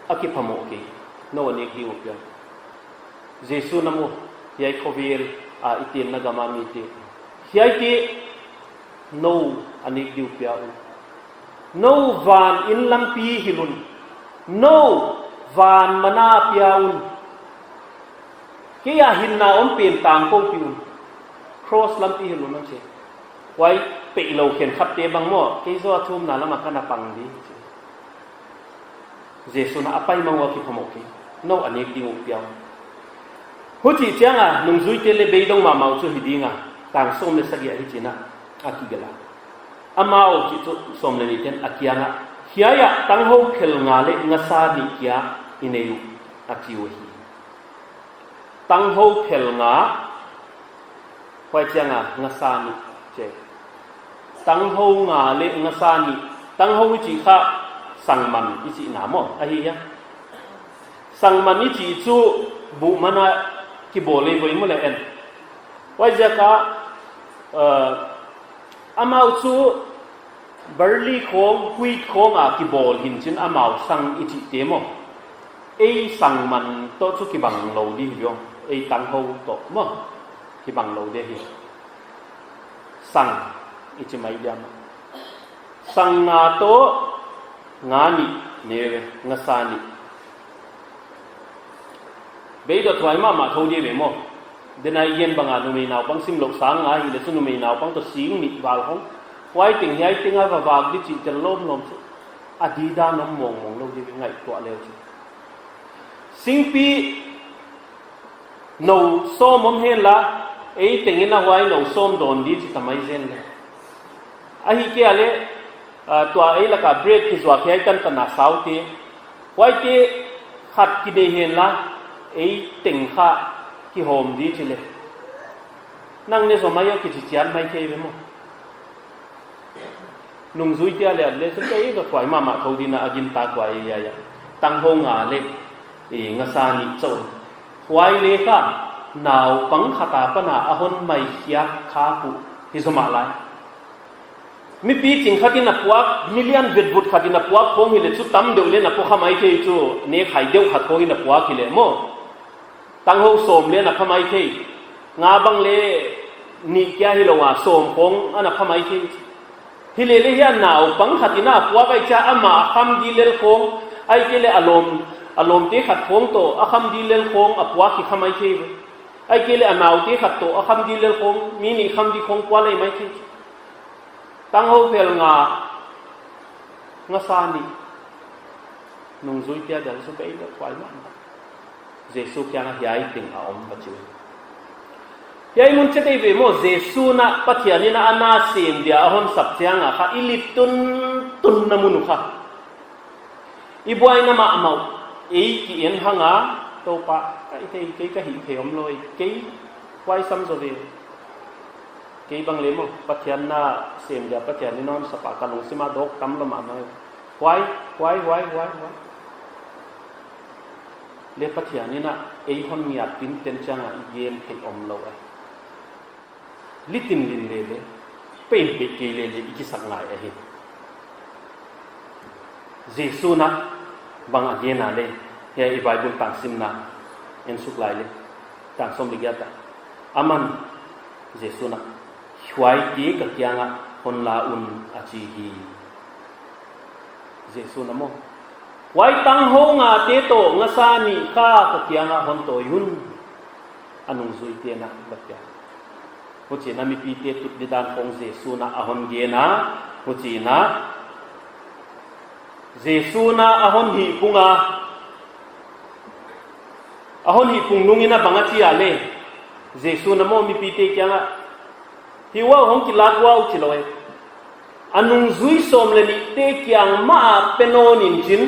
a kiphamoh kei. Nou a nek ding uh pia. Jesu'n maw, hiai khovel a i tenna gam a mite. Hiaite nou a nek ding uh pia un. Nou van in lampi hilh un. Nou van mana pia un. Kei a hinna om pen tangkoupih un. Cross lampi hilh un a chi. Huai peih lou khenkhatte bang maw, kei zaw a thumna lam a ka na pang di chi. Jesu'n a pai mang uh a kiphamoh kei. Nou a nek ding uh pia un. Huchi chiang a, nungzuite leh beidong mahmah uh chu hi ding a, tang sawm leh sagih a hichi'n a kigelh a. Amau chih chu sawm leh nite'n a kiang a. Hiai ah tanghou phel nga leh ngasa nih kia i nei uh a chi uhi. Tanghou phel nga, huai chiang a ngasa nih chi. Tanghou nga leh ngasa nih. Tanghou i chih kha sangman i chihna maw, ahi hia. Sangman i chih chu buh man a kibawl leh voi maw leh en. Huaiziak a, eh, amau chu barley khawng, wheat khawng a kibawl hi'n chin amau sang i chihte maw. Ei sangman toh chu kibang lou di hi aw. Ei tanghou toh maw. Kibang lou di hi. Sang i chi mai diam. Sang nga toh nga nih, ne ve, ngasa nih. Beidong thuai mahmah thou di ve maw. Denai gen bang a numei naupang simlouh sang nga hileh chu numei naupang toh sing nih val hong. Huai teng hiai teng a va vak di chih tel lawmlawm chu. A didan om mawngmawng lou di ve ngaihtuah leu chu. Singpi nou sawm om hen la, ei teng in a huai nou sawm dawn di chi ta mai zen leh. Ahihkeileh, ah, tua ei lak a bread kizuak hiai tantan a saute. Huaite khat kinei hen la, ei teng kha kihawm di chi leh. Nang ne zaw mai aw kichi chian mai thei ve maw. Nungzuite a leh a leh chu kei ka thuai mahmah thou di'n a gintak huai a, a, a. Tanghou nga leh, eh, ngasa nih chauh. Huai leh kha, naupang khat apan a hon mai khiak kha uh hi zaw mah lai. Mipi ching khat in a puak, million vetbut khat in a puak khawng hileh chu tam deuh leh na pua kha mai thei chu, ne khai deuh khat khawng in a puak hileh maw. Tanghou sawm leh na pha mai thei. Nga bang leh nih kia hilou a sawm khawng ana pha mai thei. Hileleh hiai naupang khat in a puak ahih chiang amah a kham di lel khawng, ahihkeileh a lawm, a lawmte khat khawng toh a kham di lel khawng a puak hi kha mai thei. Ahihkeileh a naute khat toh a kham di lel khawng, mi nih kham di khawng puak leh mai thei. Tanghou phel nga, ngasa nih. Nungzuite a dial chu beidong thuai mahmah. Jesu kiang a hiai teng a om va chi. Hiai mun chet ei ve maw, Jesu'n Pathian in a na sem dia a hon sap chiang a kha i lit tuntunna mun uh kha. I buaina mahmah uh, ei ki en hang a, Toupa, ka hih thei, kei ka hih thei omlou, kei huai sam zaw ve. Kei bang leh maw, Pathian na sem dia, Pathian in a hon sap a ka lungsim a dawk tam lou mahmah. Huai, huai, huai, huai, huai. Leh Pathian in ei hon ngiat tinten chiang a i gen thei omlou a. Litin lin lele, pein pe kei lele i kisak ngai ahi. Jesu'n bang a gen a leh, hiai i Bible tang simna, en suk lai leh, tang sawm leh giat ah. Aman, Jesu'n, huaite ka kiang a hon la un a chi hi. Jesu'n maw, Huai tanghou ngate toh ngasa nih kha ka kiangah hon tawi un, a nungzuite'n a va chi a. Huchiin a mipite tut didan khong Jesu'n a hon gen a, huchiin a Jesu'n a hon hihpung a, a hon hihpung nungin a bang a chi a leh, Jesu'n a maw mipite kiangah, "Hih uh hong kilak uh," chi lou e. A nungzui sawm leh nihte kiang mah a pe nawn in chin,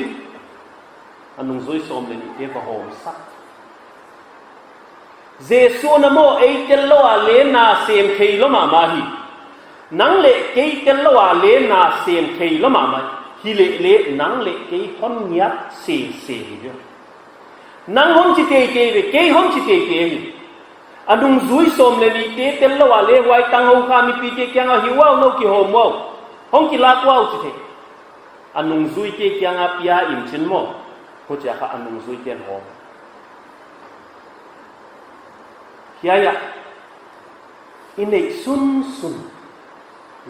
a nungzui sawm leh nihte va hawmsak. Jesu'n a maw ei tel lou a leh na sem thei lou mahmah hi. Nang leh kei tel lou a leh na sem thei lou mahmah hi. Hileh leh nang leh kei hon ngiat sese hi ve. Nang hon chi teitei ve, kei hon chi teitei hi. A nungzui sawm leh nihte tel lou a leh huai tanghou kha mipite kiangah, "Hih uh, nou kihawm uh, hong kilak uh," chi thei. A nungzuite kiangah pia in chin maw, huchia kha a nungzuite'n hawm. Hiai ah i neih sunsun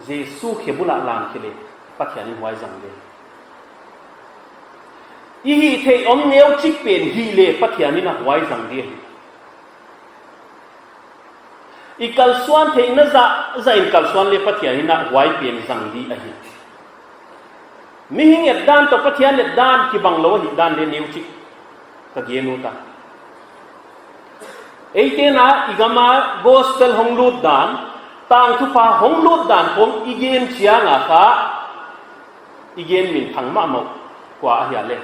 Jesu khe bul ah lam khe leh Pathian in huai zang di. I hihtheih om neuchik pen hih leh Pathian in a huai zang di hi. I kalsuan theihna zahzah in kalsuan leh Pathian in a huai pen zang di ahi. Mihing etdan toh Pathian etdan kibang lou ahihdan leh neuchik ka gen ut a. Eite'n a i gam ah gospel hong lut dan, tangthupha hong lut dan khong i gen chiang a kha, i gen minthang mahmah uh kua ahia leh,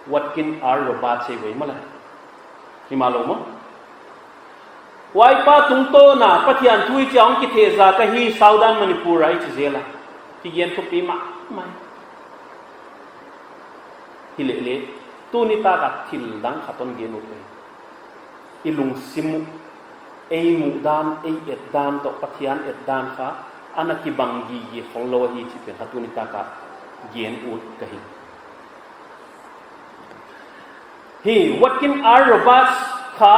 Watkin R Roberts hi ve maw leh. Himahlou maw? Huai pa tungtawn a Pathian thu i chi a hong kithehzak ahi, Southern Manipur ah i chi zel a. Kigen thupi mahmah. Hileh leh, tuni tak a thil dang khat hon gen ut leh, i lungsim uh, ei muhdan, ei etdan toh Pathian etdan kha ana kibang gige khong lou ahi chih pen kha tuni tak a gen ut ka hi. Hi Watkin R Roberts kha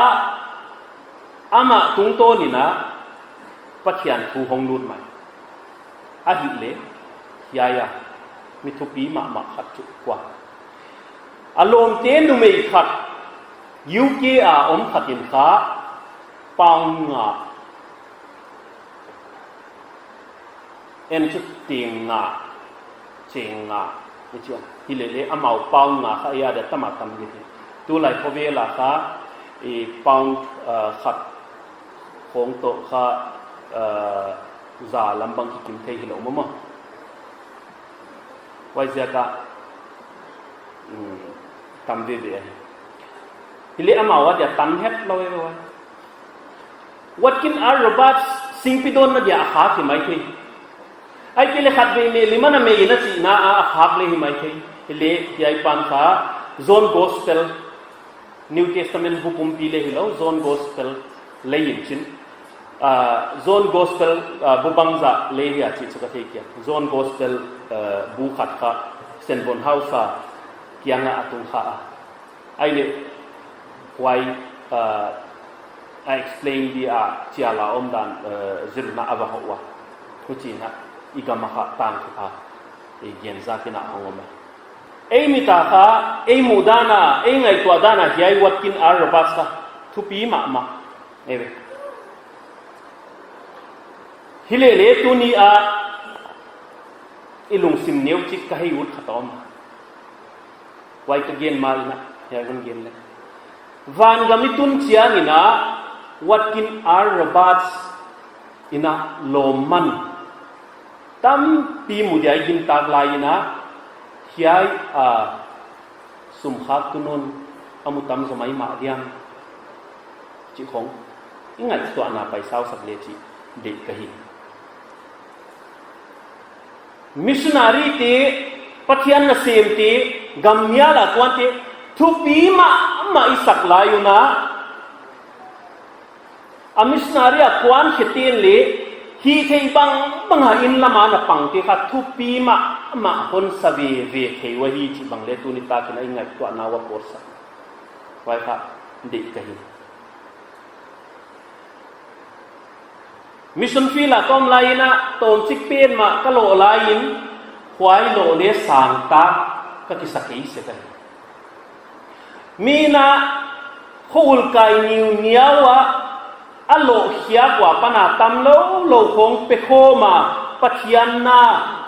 amah tungtawn in a Pathian thu hong lut mai. Ahihleh, hiai a mi thupi mahmah khat chu kua? A lawmte numei khat, U K a om khat in kha pound nga, en chu teng nga, cheng nga, i chi a. Hileh leh amau pound nga kha a dia tam a tam di hi. Tulai khovel a kha, i pound, ah, khat khong toh kha, ah, za lam bang kikim thei hilou maw maw. Huaiziak a, um, tam veve ahi. Hileh amau a dia tam hetlou e ve. Watkin R Roberts singpi dawnna dia a khak hi maithei. Ahihkeileh khatvei mei lim a na mei in a chihna a a khak leh hi maithei. Hileh hiai pan kha John Gospel, New Testament bu pumpi leh hilou, John Gospel lei in chin. Ah, John Gospel, ah, bu bangzah lei hia chih chu ka thei kei a. John Gospel, ah, bu khat kha Sanborn House a kiang ah a tung kha a. Ahihleh huai, ah, a explain di a chial a omdan, ah, zilna a va hoh ua. Huchiin a i gam a kha tangthupha i gen zak in a hong om a. Ei mit a kha, ei muhdan a, ei ngaihtuahdan a hiai Watkin R Roberts kha thupi mahmah. Ei ve. Hileh leh tuni a i lungsim neuchik ka hei ut khat om. Huai ka gen ma in a, hiai hon gen leh. Vangam i tun chiang in a, Watkin R Roberts in a lawmman tampi mu dia i gintak lai in a, hiai, ah, sum khak tu nawn a mu tam zaw maimah diam chih khong i ngaihtuahna paisausak leh chih deih ka hi. Missionary te, Pathian nasemte, gam mial a kuante, thupi mahmah i sak lai un a, a missionary a kuan khete'n leh, hihtheih bangbang a inn lam a na pangte kha thupi mahmah hon sa veve thei uh ahi chih bang leh tuni tak in a i ngaihtuahna ua pawtsak. Huai kha deih ka hi. Mission field a ka om lai in a, tawmchik pen mah ka loh lai in, huai loh leh sangtak Ka kisa kei sek ahi. Mi na khoul kai niuniau a, a loh khiak ua pan a tam lou lou khong pe khawm a, Pathian na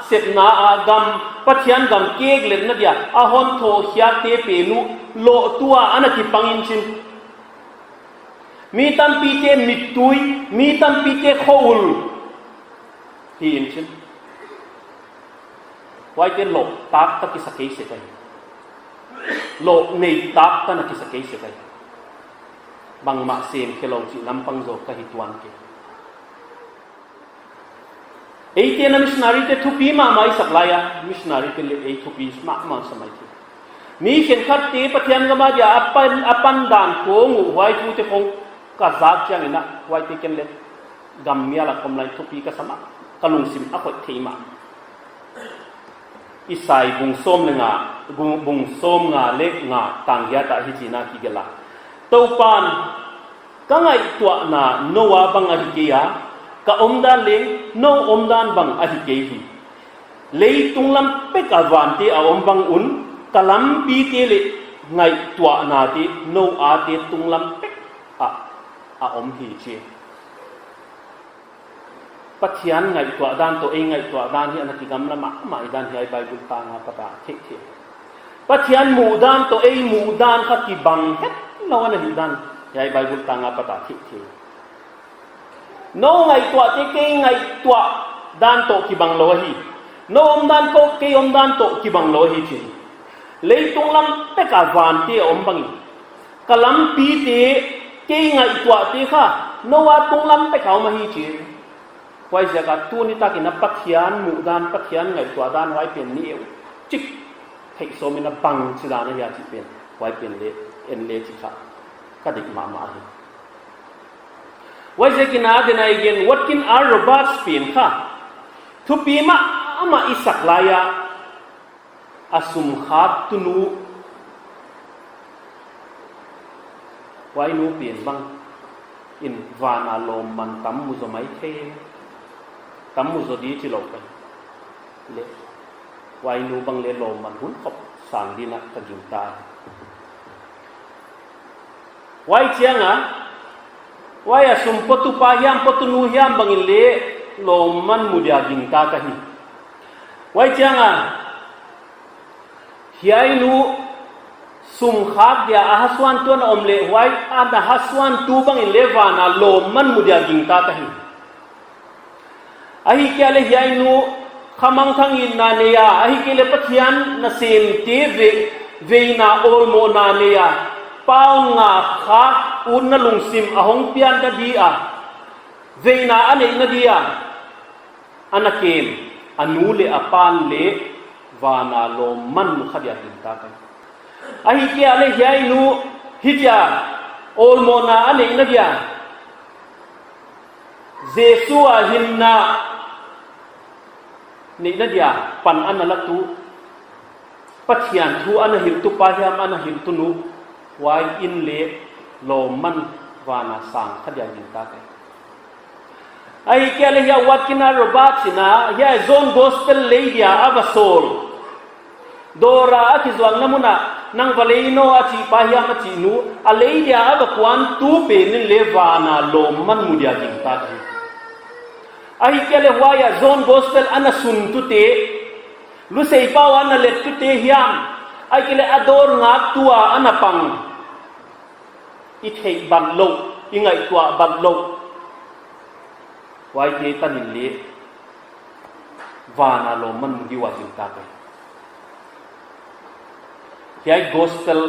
sepna a gam, Pathian gam kek letna dia a hon thoh khiakte pen uh loh tua ana kipang in chin. Mi tampite mittui, mi tampite khoul hi in chin. Huaite loh tak ka kisa kei sek ahi. Loh nei tak ka na kisa kei sek ahi. Bangmah sem khe lou chih lampang zaw ka hi tuan kei. Eite na missionary te thupi mahmah i sak lai a, missionary te leh ei thupi mahmah sa mai thei. Mi khenkhatte Pathian gam a dia a pan, a pan dan khong uh huai thute khong ka zak chiang in a, huaite ken leh gam mial a kom lai thupi ka sa mah, ka lungsim a khoih thei mah. Isai bung sawm leh nga, bung, bung sawm nga leh nga tang giat ah hichi'n a kigelh a. Toupa'n, ka ngaihtuahna nou a bang ahi kei a, ka omdan leng nou omdan bang ahi kei hi. Leitung lam pek a vante a om bang un, ka lampite leh ngaihtuahnate nou a te tung lam pek ah a om hi chi. Pathian ngaihtuah dan toh ei ngaihtuah dan hi ana kigamla mahmah i dan hiai Bible tang a pat a theih theih. Pathian muhdan toh ei muhdan kha kibang hetlou ana hi dan hiai Bible tang a pat a theih theih. Nou ngaihtuahte kei ngaihtuah dan toh kibang lou ahi. Nou omdan toh kei omdan toh kibang lou ahi chi. Leitung lam pek a vante a om bang in, ka lampite kei ngaihtuahte kha nou a tung lam pek a om ahi chi. Huaiziak a tuni tak in a Pathian muhdan, Pathian ngaihtuahdan huai pen ni eu chik theih sawm in a bangchidan ahia chih pen, huai pen leh en leh chih kha ka dik mahmah hi. Huaiziak in a den a i gen Watkin R Roberts pen kha thupi mahmah i sak lai a, a sum khak tunu, huai nu pen bang in van a lawmman tam mu zaw mai thei, tam mu zaw di chi lou ka hi. Leh huai nu bang leh lawmman hun khop sang di'n a ka gingta. Huai chiang a, huai a sum potu pa hiam potu nu hiam bang in leh lawmman mu dia gingta ka hi. Huai chiang a, hiai nu sum khak dia a hasuantu ana om leh huai ana hasuantu bang in leh van a lawmman mu dia gingta ka hi. Ahihkeileh hiai nu khamangthang itna nei a, ahihkeileh Pathian nasemte ve, veina awlmohna nei a, pound nga khak utna lungsim a hong pianna dia, veina a neihna dia, ana kem, a nu leh a pa'n leh van a lawmman mu kha dia gingta ka hi. Ahihkeileh hiai nu hichia awlmohna a neihna dia, Jesu a hinna neihna dia pan ana latu, Pathian thu ana hilhtu pa hiam ana hilhtu nu, huai in leh lawmman van a sang kha dia gingta ka hi. Ahihkeileh hiai Watkin R Roberts in a, hiai John Gospel lei dia a va sawl, dawr a a kizuakna mun ah nang va lei nawn a chih pa hiam a chih nu, a lei dia a va kuantu pen in leh van a lawmman mu dia gingta ka hi. Ahihkeileh huai a John Gospel ana suntute, Luseipau ana lettute hiam, ahihkeileh a dawr ngaktu a ana pang, i theih bat lou, i ngaihtuah bat lou, huaite tan in leh van a lawmman mu di ua gingta ka hi. Hiai Gospel,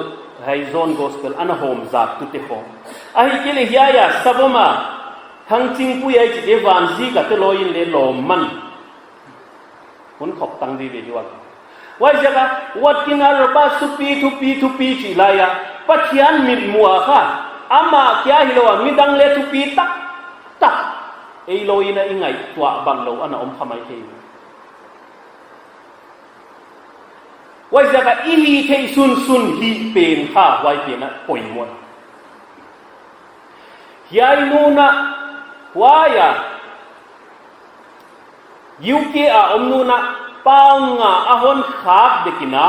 hiai John Gospel ana hawm zaktute khong, ahihkeileh hiai a savom a thangchingpui ahi chihte vanzik a te lawi in leh lawmman hun khop tang di ve di ua. Huaiziak a Watkin R Roberts thupi, thupi, thupi chih lai a, Pathian mitmuh a kha, amah kia hilou a midang leh thupi taktak ei lawi in a i ngaihtuah bat lou ana om kha mai thei. Huaiziak a i hih theih sunsun hih pen kha huai pen a poimoh. Hiai nu na, huai a U K a om nu na, pound nga a hon khak dek in a,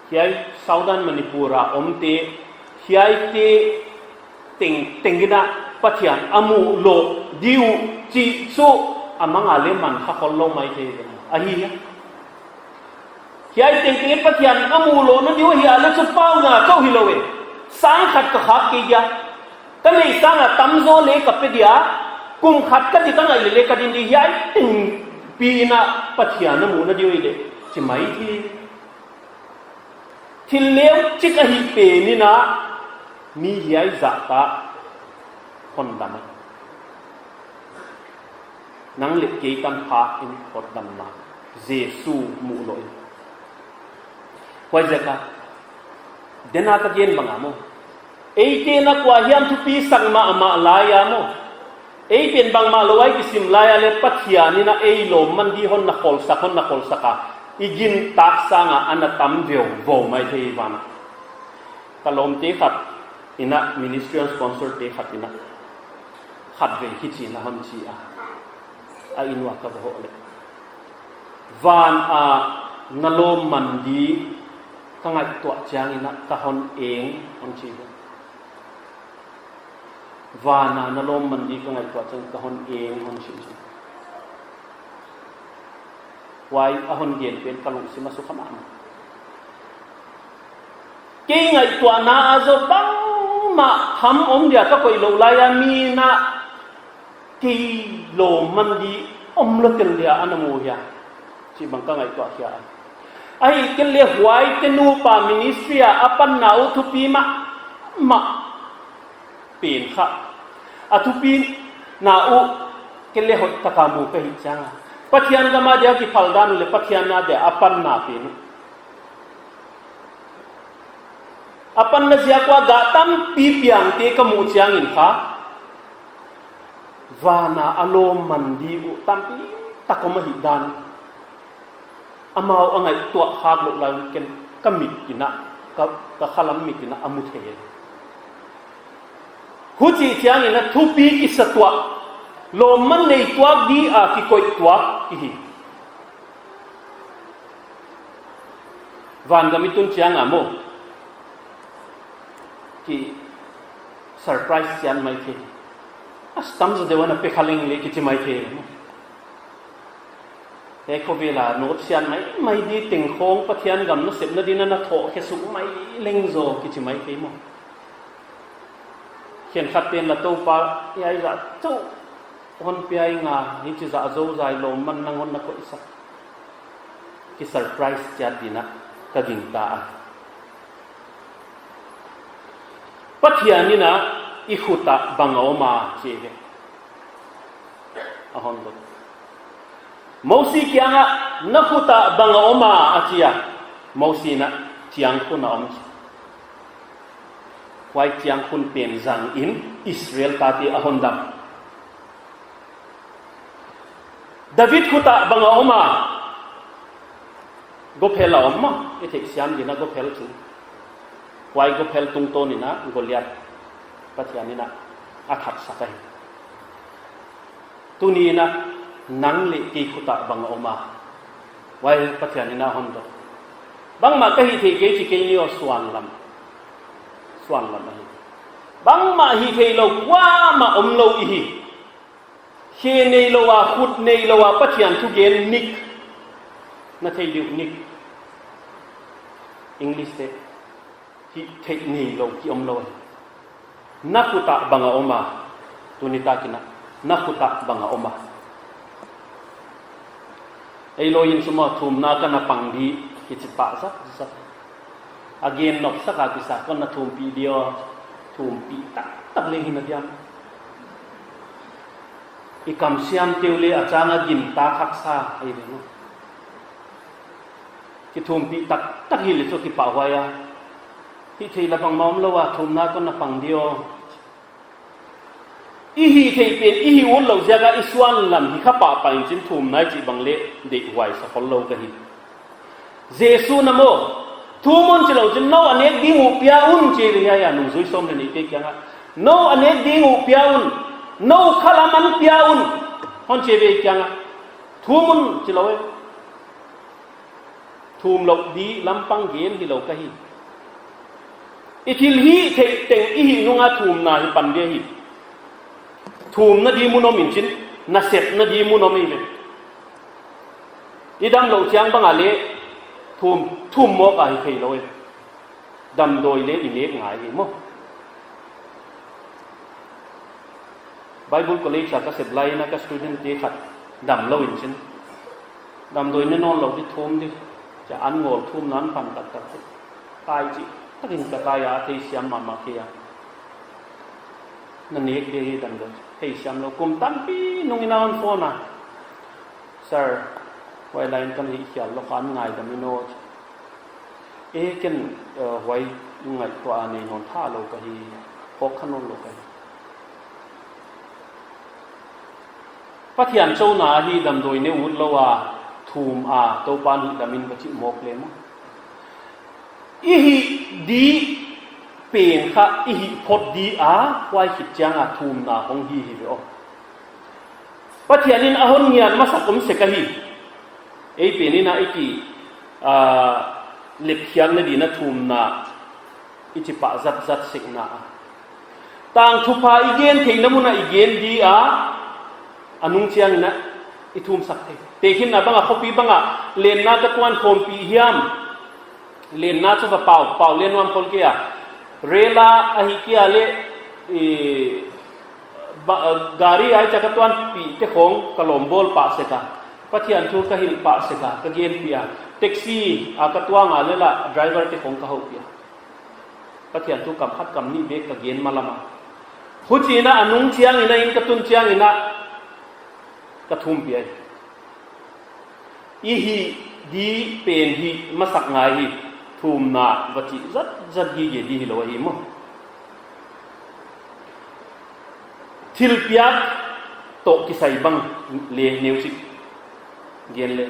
Hiai Southern Manipur a omte, hiaite tengteng in a Pathian a muh lou di uh chih chu a mang a leh man kha khollou maithei. Ahi a. Hiai tengteng in Pathian a muh louhna di uh hi a leh chu pau nga chauh hilou e. Sang khat ka khak kei dia. Ka neih sang a tamzaw leh ka pe dia. Kum khat ka dik a ngaih leh leh ka din di, hiai tengpi in a Pathian a muhna di uh hi leh chi maithei. Thil neuchik ahih pen in a mi hiai zahtak hon dam a. Nang leh kei tanpha in hotdamna Jesu muh lou in. Huaiziak a, den a ka gen bang a maw, eite na kua hiam thupi sak mahmah lai a maw, ei pen bangmah lou a i kisim lai a leh Pathian in a ei lawmman di hon na kholsak, hon na kholsak a, i gintak sang a ana tam veuveu maithei van a. Ka lawmte khat in a, ministry hon sponsor te khat in a, khatvei hichi'n a hon chi a, a inn ua ka va hoh leh, van a na lawmman di ka ngaihtuah chiang in a ka hon eng, hon chi ve. Van a na lawmman di ka ngaihtuah chiang ka hon eng, hon chi chi. Huai a hon gen pen ka lungsim a sukha mahmah. Kei ngaihtuahna a zaw bangmah ham om dia ka koih lou lai a, mi in a kei lawmman di omlou tel dia ana mu hia chih bang ka ngaihtuah hia. Ahihkeileh huaite nupa ministry a a panna uh thupi mahmah pen kha, a thupina uh kei leh hoihtak a mu ka hih chiang a, Pathian gam a dia kiphal dan uh leh Pathian a dia a panna pen uh, a panna ziak ua gah tampi piangte ka muh chiang in kha, van a a lawmman di uh tampi tak om ahih dan amau a ngaihtuah khak louh lai un ken ka mit in a, ka, ka khalam mit in a a mu thei. Huchi chiang in a thupi kisa tuah, lawmman nei tuak di a kikoih tuak i hi. Van gam i tun chiang a maw, ki surprise chian maithei. A stamp zaw deuh a na pe kha leng leh kichi maithei maw. He khovel a note sian maimai di teng khawng Pathian gam nasepna din a na thoh khe suk mai leng zaw kichi maithei maw. Khenkhat ten la Toupa hiai zah chauh hon pia ing a, hichi zah zou zai lawmman nang hon na koihsak. Ki surprise chiat din a ka gingta a. Pathian in a i khut ah bang a om a chi ve. A hon dot. Mosi kiang ah na khut ah bang a om a a chi a. Mosi in a chiangkhun a om chi. Huai chiangkhun pen zang in Israel tate a hon dam. David khut ah bang a om a. Gophel a om maw, i theihsiam din a gophel chu. Huai gophel tungtawn in a Goliath Pathian in a a thatsak ahi. Tuni in a nang leh kei khut ah bang a om a. Huai Pathian in a hon dot. Bangmah ka hih theih kei chi kei ni aw suan lam. Suan lam ahi. Bangmah hih theih louh kuamah omlou i hi. Khe neilou a, khut neilou a, Pathian thugen nik. Na thei di uh nik. English te. Hih theih neilou ki omlou. Na khut ah bang a om a. Tuni tak in a. Na khut ah bang a om a. Ei lou in sum a thumna ka na pang di kichi pah zat zat. A gen nop sak a kisa kon na thumpih di aw. Thumpih taktak leng hi na diam. I kam siam teu leh a chang a gintak haksa ahi ve maw. Kithumpih taktak hi leh chu kipahhuai a. Hih theih lah bangmah omlou a thumna kon na pang di aw. I hih theih pen i hih utlouh ziak a i suan lam hi kha pahpah in chin thumna i chih bang leh deihhuai sa khollou ka hi. Jesu'n a maw, thum un chi lou chin, nou a nek ding uh pia un chi leh hiai a nungzui sawm leh nihte kiang ah. Nou a nek ding uh pia un, nou khalam an pia un. Hon chi ve kiang ah. Thum un chi lou e. Thum louh di lampang gen hilou ka hi. I thil hih theih teng i hih nung a thumna hi pan dia hi. Thumna di mun om in chin, nasepna di mun om in ve. I damlouh chiang bang a leh thum, thum mawk a hi theilou e. Damdawi leh i nek ngai hi maw. Bible College a ka sep lai in a ka student te khat damlou in chin. Damdawi ne nawnlou di, thum di. Chia an ngawl thumna a pan taktak. Kai chi. Takin ka kai a, theisiam mahmah kei a. Na nek di hi damdawi. Theisiam lou. Kum tampi nung in a hon phone a. Sir, huai lai in kan hihkhial lou kha, ngaidam in aw. E ken, eh, huai ngaihtuah a nei nawn thalou ka hi, phawk kha nawnlou ka hi. Pathian chouna ahi damdawi ne utlou a, thum a, Toupa'n hihdam in va chih mawk leh maw. I hih di pen kha, i hih phot di a, huai khit chiang a thumna hong hi hi ve aw. Pathian in a hon ngiat masak om sek ahi. Ei pen in a i ki, ah, lepkhiakna di in a thumna i chi pah zatzat sek na a. Tangthupha i gen theihna mun a i gen di a, a nung chiang in a i thumsak thei. Tehkhinna bang a, khopi bang a, lenna ka tuan khawmpih hiam. Lenna chu va pau, pau len nuam khol kei a. Rela ahi kei a leh, eh, ba-, gari ai chia ka tuanpih te khong ka lawmbawl pah sek a. Pathian thu ka hilh pah sek a, ka genpih a. Taxi a ka tuang a leh la driver te khong ka houpih a. Pathian thu kam khat kam nih bek ka gen malam a. Huchi in a a nung chiang in a, inn ka tun chiang in a ka thumpih a. I hih di pen hih masak ngai hi, thumna va chih zatzat gige di hilou ahi maw. Thilpiak toh kisai bang leh neu chik gen leh.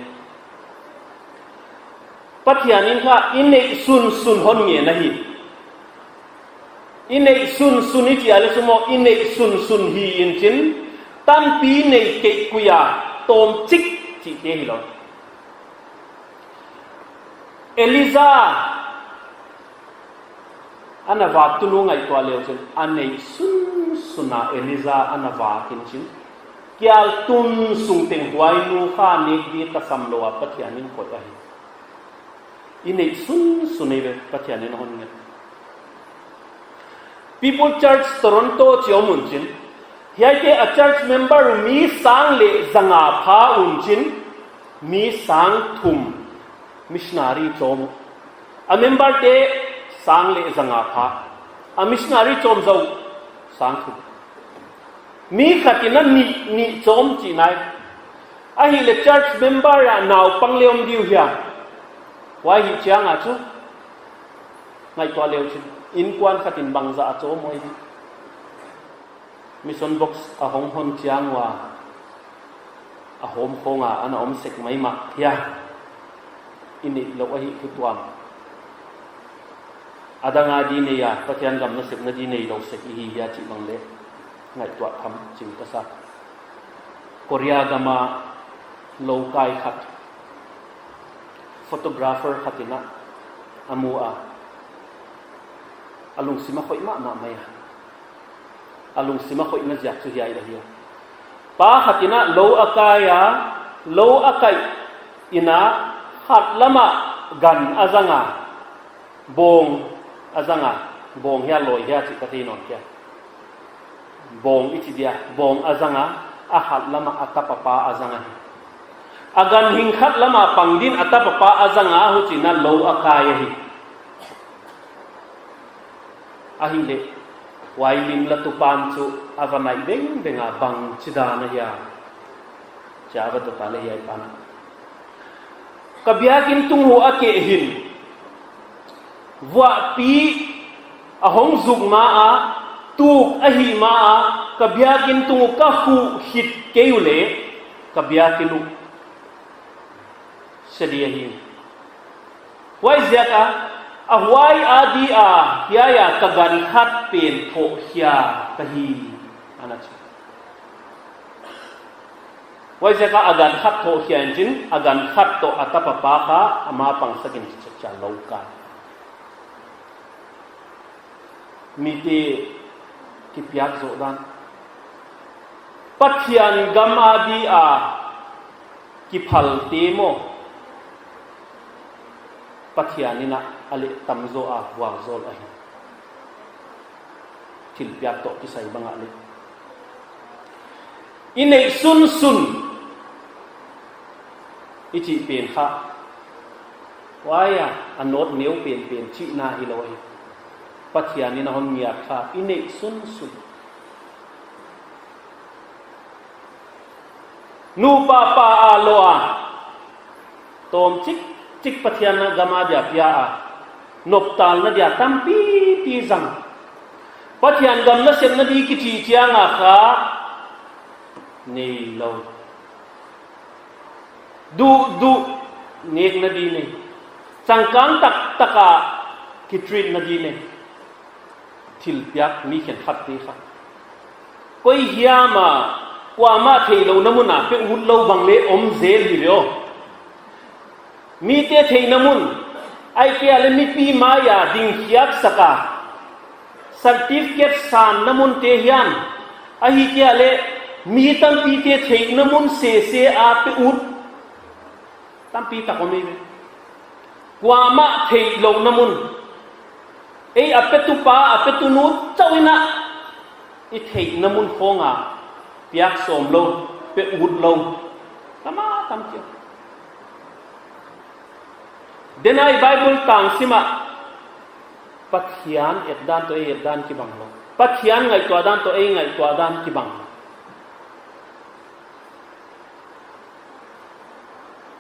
Pathian in kha i neih sunsun hon ngen ahi. I neih sunsun i chi a leh chu maw, i neih sunsun hi in chin, tampi nei kei kuia, tawmchik chihte hilou. Elijah ana vak tunu ngaihtuah leu chin, a neih sunsun a Elijah ana vak in chin. Kial tun sung teng huai nu kha nek di tasam lou a Pathian in koih ahi. I neih sunsun ei ve Pathian in hon ngen. People Church Toronto chi om un chin. Hiaite a church member mi sang leh zanga pha un chin. Mi sang thum missionary chawm. A member te sang leh zanga pha. A missionary chawm zou sang thum. Mi khat in a nih, nih chawm chih nai. Ahihleh church member a naupang leh om di uh hia. Huai hi chiang a chu. Ngaihtuah leu chin. Innkuan khat in bangzah a chawm huai di. Mission box a hong hon chiang ua. A hawm khong a ana om sek maimah hia. I neih louh ahi thu tuam. A dang a di nei a, Pathian gam nasepna di neilou sek i hi hia chih bang leh ngaihtuah tham ching ka sa. Korea gam a loukai khat, photographer khat in a, a mu a. A lungsim a khoih mahmah mai a. A lungsim a khoihna ziak chu hiai ahi a. Pa khat in a lou a kai a, lou a kaih in a khat lam a gan a zang a, bawng a zang a, bawng hia lawi hia chih ka thei nawn kei a. Bawng i chi dia, bawng a zang a, a khat lam a a tapa pa a zang ahi. A ganhing khat lam a pang din a tapa pa a zang a, huchiin a lou a kai ahi. Ahihleh, huai lim latu pan chu a va naih vengveng a, bangchidan ahia, chia a va dot a leh hiai pan. Ka biakin tung uh a keh hin, vuahpi a hong zuk ma a, tuk ahih ma a, ka biakin tung uh ka huh khit kei uleh, ka biakin uh sia di ahi. Huaiziak a, a huai a dia, hiai a ka gan khat pen thoh khia ka hi, ana chi. Huaiziak a gan khat thoh hian chin, a gan khat toh a tapa pa kha ama pangsak in chiang lou ka. Mite kipiak zoh dan. Pathian gam a dia kiphal te maw, Pathian in a leh tam zaw a vualzawl ahi. Thilpiak toh kisai bang a leh i neih sunsun i chih pen kha, huai a a nawt neu penpen chihna hilou hi. Pathian in a hon ngiat kha i neih sunsun. Nupa pa a lou a tawm chikchik Pathian gam a dia pia a, noptalna dia tampipi zang. Pathian gam nasepna di kichi chiang a kha neilou. Duhduh nekna di nei. Changkang taktak a kitreatna di nei. Thilpiak mi khenkhat te kha, koi hiam a kuamah theihlouhna mun a pe ut lou bang leh om zel hi ve aw. Mite theihna mun, ahihkeileh mipi mai a dingkhiak sak a, certificate sanna mun te hiam, ahihkeileh mi tampite theihna mun sese a pe ut tampi tak om ei ve. Kuamah theihlouhna mun, ei a petupa, a petunu chauh in a i theihna mun khawng a piak sawm lou, pe ut lou, tam a tam chiang. Denai Bible tang sim a, Pathian et dan toh ei et dan kibang lou. Pathian ngaihtuah dan toh ei ngaihtuah dan kibang lou.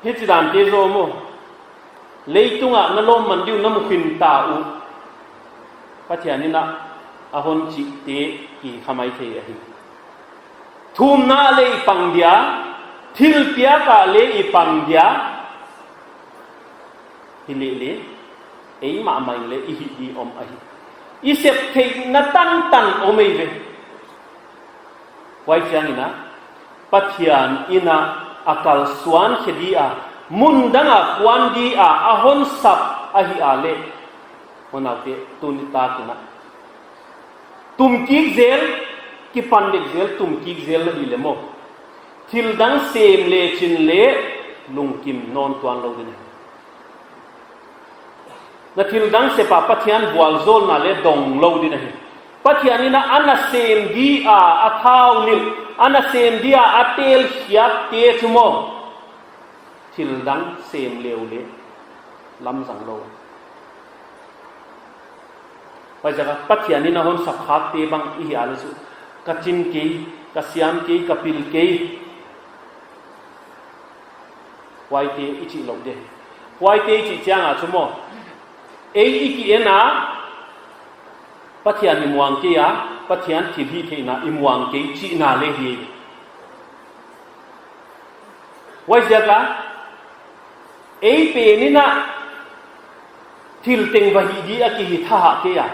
Hichi dan te zaw maw, leitung a na lawmman di uh na mu khin ta uh, Pathian in a hon chih te kikha maithei ahi. Thumna leh i pang dia, thilpiak a leh i pang dia, hilele, eimah mah in leh i hih di om ahi. I sep theihna tantan om ei ve. Huai chiang in a, Pathian in a a kalsuan khe di a, mun dang a kuan di a, a hon sap ahih a leh, unaute, tuni tak in a tumkik zel, kipan dek zel, tumkik zel na hi leh maw, thildang sem le chin leh lungkim nawn tuan lou ding ahi. Na thildang sep a Pathian vualzawlna leh dong lou ding ahi. Pathian in a ana sem di a, a thau nilh, ana sem di a, a telkhiak te chu maw, thildang sem le uh leh lamzang lou. Huaiziak a Pathian in a hon sap khak te bang i hih a leh chu, ka chin kei, ka siam kei, ka pil kei. Huaite i chih lou ding. Huaite i chih chiang a chu maw, ei i ki en a, Pathian i muang kei a, Pathian thilhihtheihna i muang kei chihna leh hi. Huaiziak a, ei pen in a thil teng va hih di a kihih tha kei a.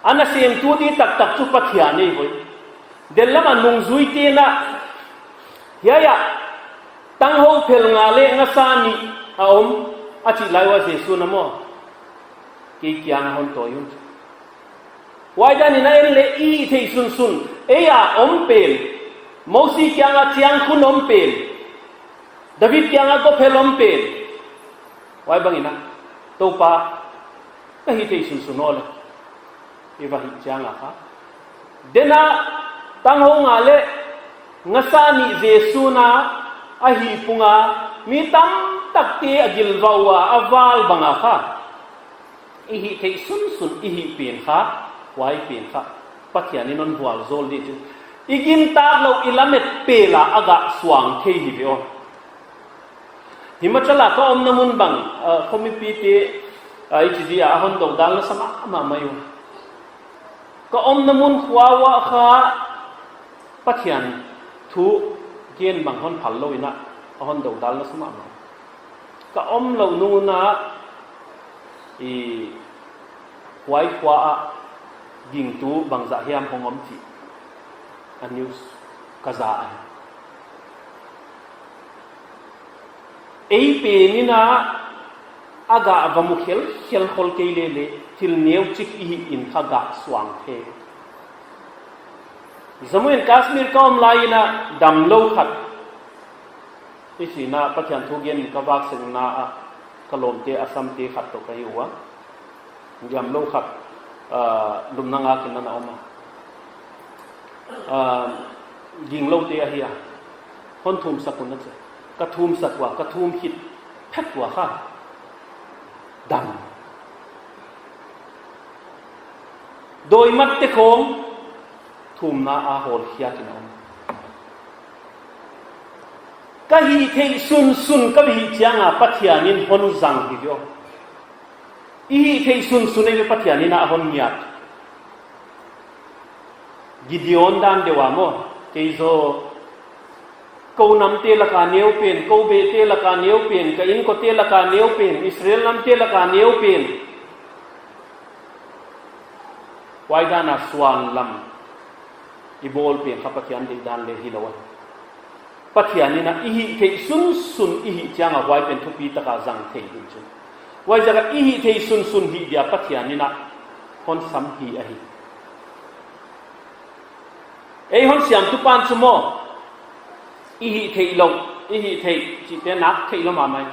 Ana semtu di taktak chu Pathian ei ve. Dellam a nungzuite in a, hiai a tanghou phel nga leh ngasa nih a om, a chih lai ua Jesu'n a maw, kei kiang a hon tawi un. Huai dan in a en leh i theih sunsun, ei a om pen, Mosi kiang a chiangkhun om pen, David kiang a gophel om pen, huai bang in a, Toupa, ka hih theih sunsun aw leh, i va hih chiang a kha. Den a, tanghou nga leh ngasa nih Jesu'n a hihpung a, mi tamtakte a gilvah ua, a val bang a kha, i hih theih sunsun, i hih pen kha, huai pen kha Pathian in hon vualzawl di chu, i gintak lou, i lamet pel a a gah suang thei hi ve aw. Himachal a ka omna mun bang, ah, khomipite, ah, i chi di a, a hon dodalna sa mahmah mai uh. Ka omna mun khua uah kha Pathian thu gen bang hon phal lou in a, a hon dodalna sa mahmah. Ka omlouh nung un a, i, huai khua ah gingtu bangzah hiam hong om chih a news ka za ahi. Ei pen in a, a gah va mu khelkhel khol kei leh leh, thil neuchik i hih in kha gah suang thei. Jammu and Kashmir ka om lai in a, damlou khat, i sihna Pathian thu gen in ka vak sengna ah, ka lawmte Assamte khat toh ka hi ua. Damlou khat, ah, lupna ngak in ana om a. Ah, gingloute ahi a. Hon thumsak un a chi. Ka thumsak ua, ka thum khit phet ua kha. Dam. Dawi matte khong thumna a hawlkhiak in a om. Ka hihtheih sunsun ka hih chiang a Pathian in hon zang hi ve aw. I hihtheih sunsun ei ve Pathian in a hon ngiat. Gideon dan deuh a maw, kei zaw. Kou namte laka neu pen, kou behte laka neu pen, ka inkote laka neu pen, Israel namte laka neu pen. Huai dan a suan lam i bawl pen kha Pathian deihdan leh hilou a. Pathian in a i hihtheih sunsun i hih chiang a huai pen thupi taka zang thei ding chu. Huaiziak a i hihtheih sunsun hih dia Pathian in a hon sam hi ahi. Ei hon siamtu pan chu maw, i hihtheih lou, i hihtheih chihte nak theih lou mahmah.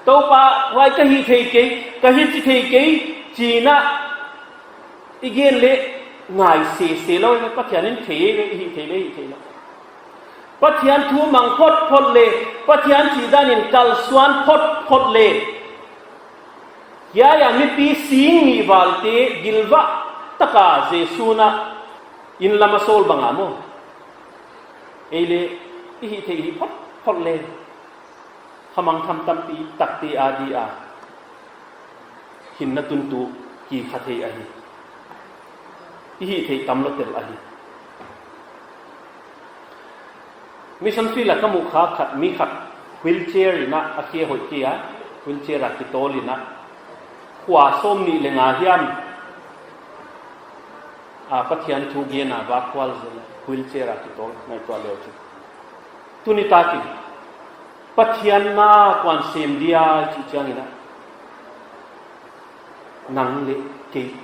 Toupa, huai ka hihtheih kei, ka hichi thei kei, chi in a i gen leh ngai sese lou, Pathian in thei ve, i hihtheih leh, i hihtheih lou. Pathian thu mang photphot leh, Pathian chihdan in kalsuan photphot leh. Hiai a mipi sing nih valte gilvah taka Jesu'n a inn lam a sawl bang a maw. Ei leh, i hihtheih hih photphot leh. Kha mangthang tampi takte a di a. Hinna tuntu kikha thei ahi. I hihtheih tam lou tel ahi. Mission field a ka muh kha khat mi khat wheelchair in a a khe hoih kei a, wheelchair a kitawl in a. Khua sawmnih leh nga hiam. A Pathian thu gen a vak kual zel a, wheelchair a kitawl ngaihtuah leh chu. Tuni takin, Pathian na kua'n sem dia chih chiang in a. Nang leh kei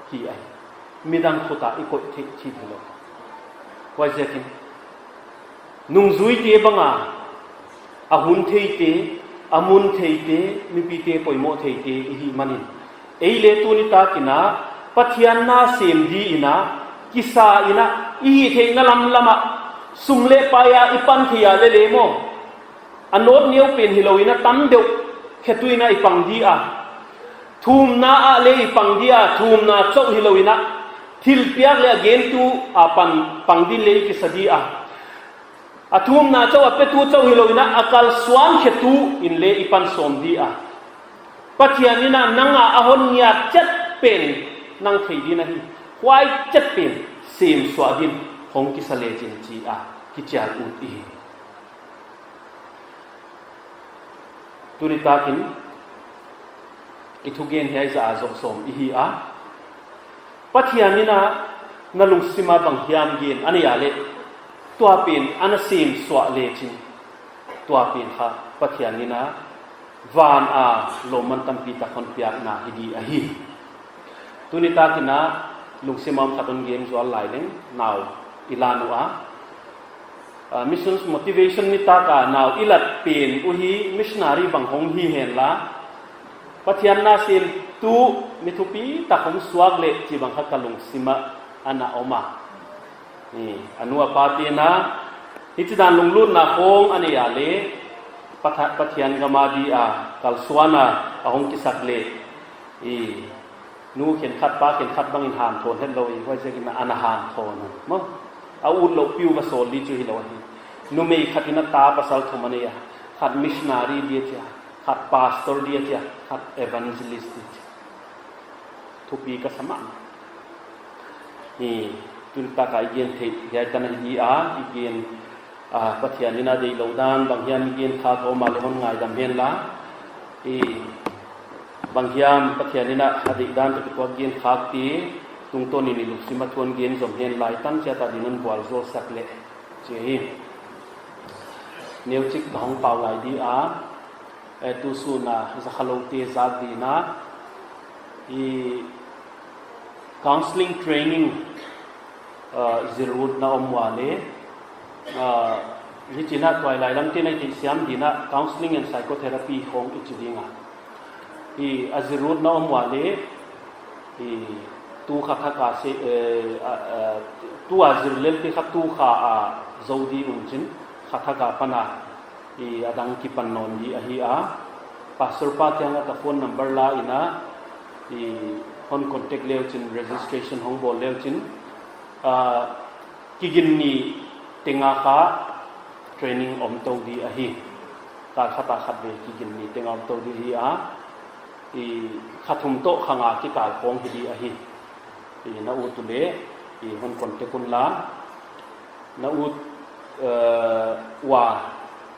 hi ahi. Midang khut a i koih theih chih hilou. Huaiziakin. Nungzuite bang a, a hun theite, a mun theite, mipite poimoh theite i hih manin. Ei leh tuni takin a, Pathian na sem di in a, kisa in a, i hihtheihna lamlam a, sum leh pai a i pan thei a leh leh maw. A nawt neu pen hilou in a tam deuh, khetu in a i pang di a. Thumna ah leh i pang di a, thumna chauh hilou in a. Thilpiak leh a gentu a pan pang din leh i kisa di a. A thumna chauh a petu chauh hilou in a, a kalsuan khetu in leh i pan sawm di a. Pathian in a nang a a hon ngiat chet pen nang thei din ahi. Huai chet pen sem suah din hong kisa leh chin chi a kichial ut i hi. Tuni takin i thugen hiai zah a zoh sawm i hi a. Pathian in a na lungsim a bang hiam gen a nei a leh, tua pen ana sem suah leh chin, tua pen kha Pathian in a van a lawmman tampi tak hon piakna hi di ahi. Tuni takin a lungsim a om khat hon gen zual lai leng nau i lan ua. Ah, missions motivation nitak a nau i lat pen uhi missionary bang hong hi hen la. Pathian na semtu mi thupi tak hong suak leh chih bang kha ka lungsim a ana om a. Ni, a nu a pate'n a, hichidan lunglutna khong a nei a leh, Patha-, Pathian gam a di a, kalsuan a, a hong kisak leh. I, nu khenkhat pa khenkhat bangin hanthawn hetlou i, huaiziakin ana hanthawn a. Maw, a utlouh piu va sawl di chu hilou hi. Numei khat in a ta pasal thum a nei a, khat missionary di a chi a, khat pastor di a chi a, khat evangelist di a chi a. Thupi ka sa mahmah. Ni, tuni tak a i gen theih, hiai tan ahi di a, i gen, ah, Pathian in a deihlouh dan, bang hiam i gen khak om a leh hon ngaidam hen la. I, bang hiam Pathian in a deihdan toh kituak gen khakte, tungtawn in i lungsim a thu hon gen zom hen la, i tan chiat a din hon vualzawl sak leh. Chi hi. Neuchik ka hong pau lai di a, Eh, tu sun a zakha loute zak dingin, i counseling training, uh, zil utna om ua leh, uh, hichi in tuailai lam te'n i theihsiam dingin counseling and psychotherapy khong i chi ding a. I a zil utna om ua leh, i tu kha thak a se, eh, a, a, tu a zil lelte kha tu kha a zou di un chin, kha thak a pan a, i a dang kipan nawn di ahi a. Pastor pa kiang ah ka phone number la in, i hon contact le uchin, registration hong bawl le uchin, ah, kigin ni teng a kha training om tou di ahi. Kal khat a khat vei kigin ni teng a om tou di ahi a. I kha thum toh kha nga kikal khong hi di ahi. I na ut uleh, i hon contact un la. Na ut, eh, ua,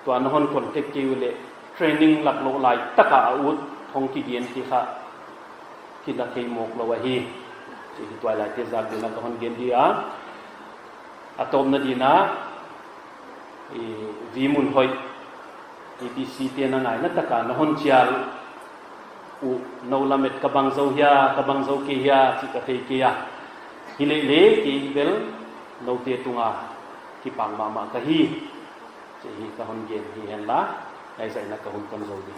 tua na hon contact kei uleh, training lak louh lai tak a ut hong kigen kei kha, kina kei mawk lou ahi. Chih hi tuailaite zak dingin ka hon gen di a. A tawpna dingin, i, Vimunhoih, A P C te'n a ngaihna tak a na hon chial uh, nou lamet ka bang zou hia, ka bang zou kei hia, chih ka thei kei a. Hileh leh kei bel noute tung a kipak mahmah ka hi. Chih hi ka hon gen hi hen la, ngai zah in ka hun pon zou di.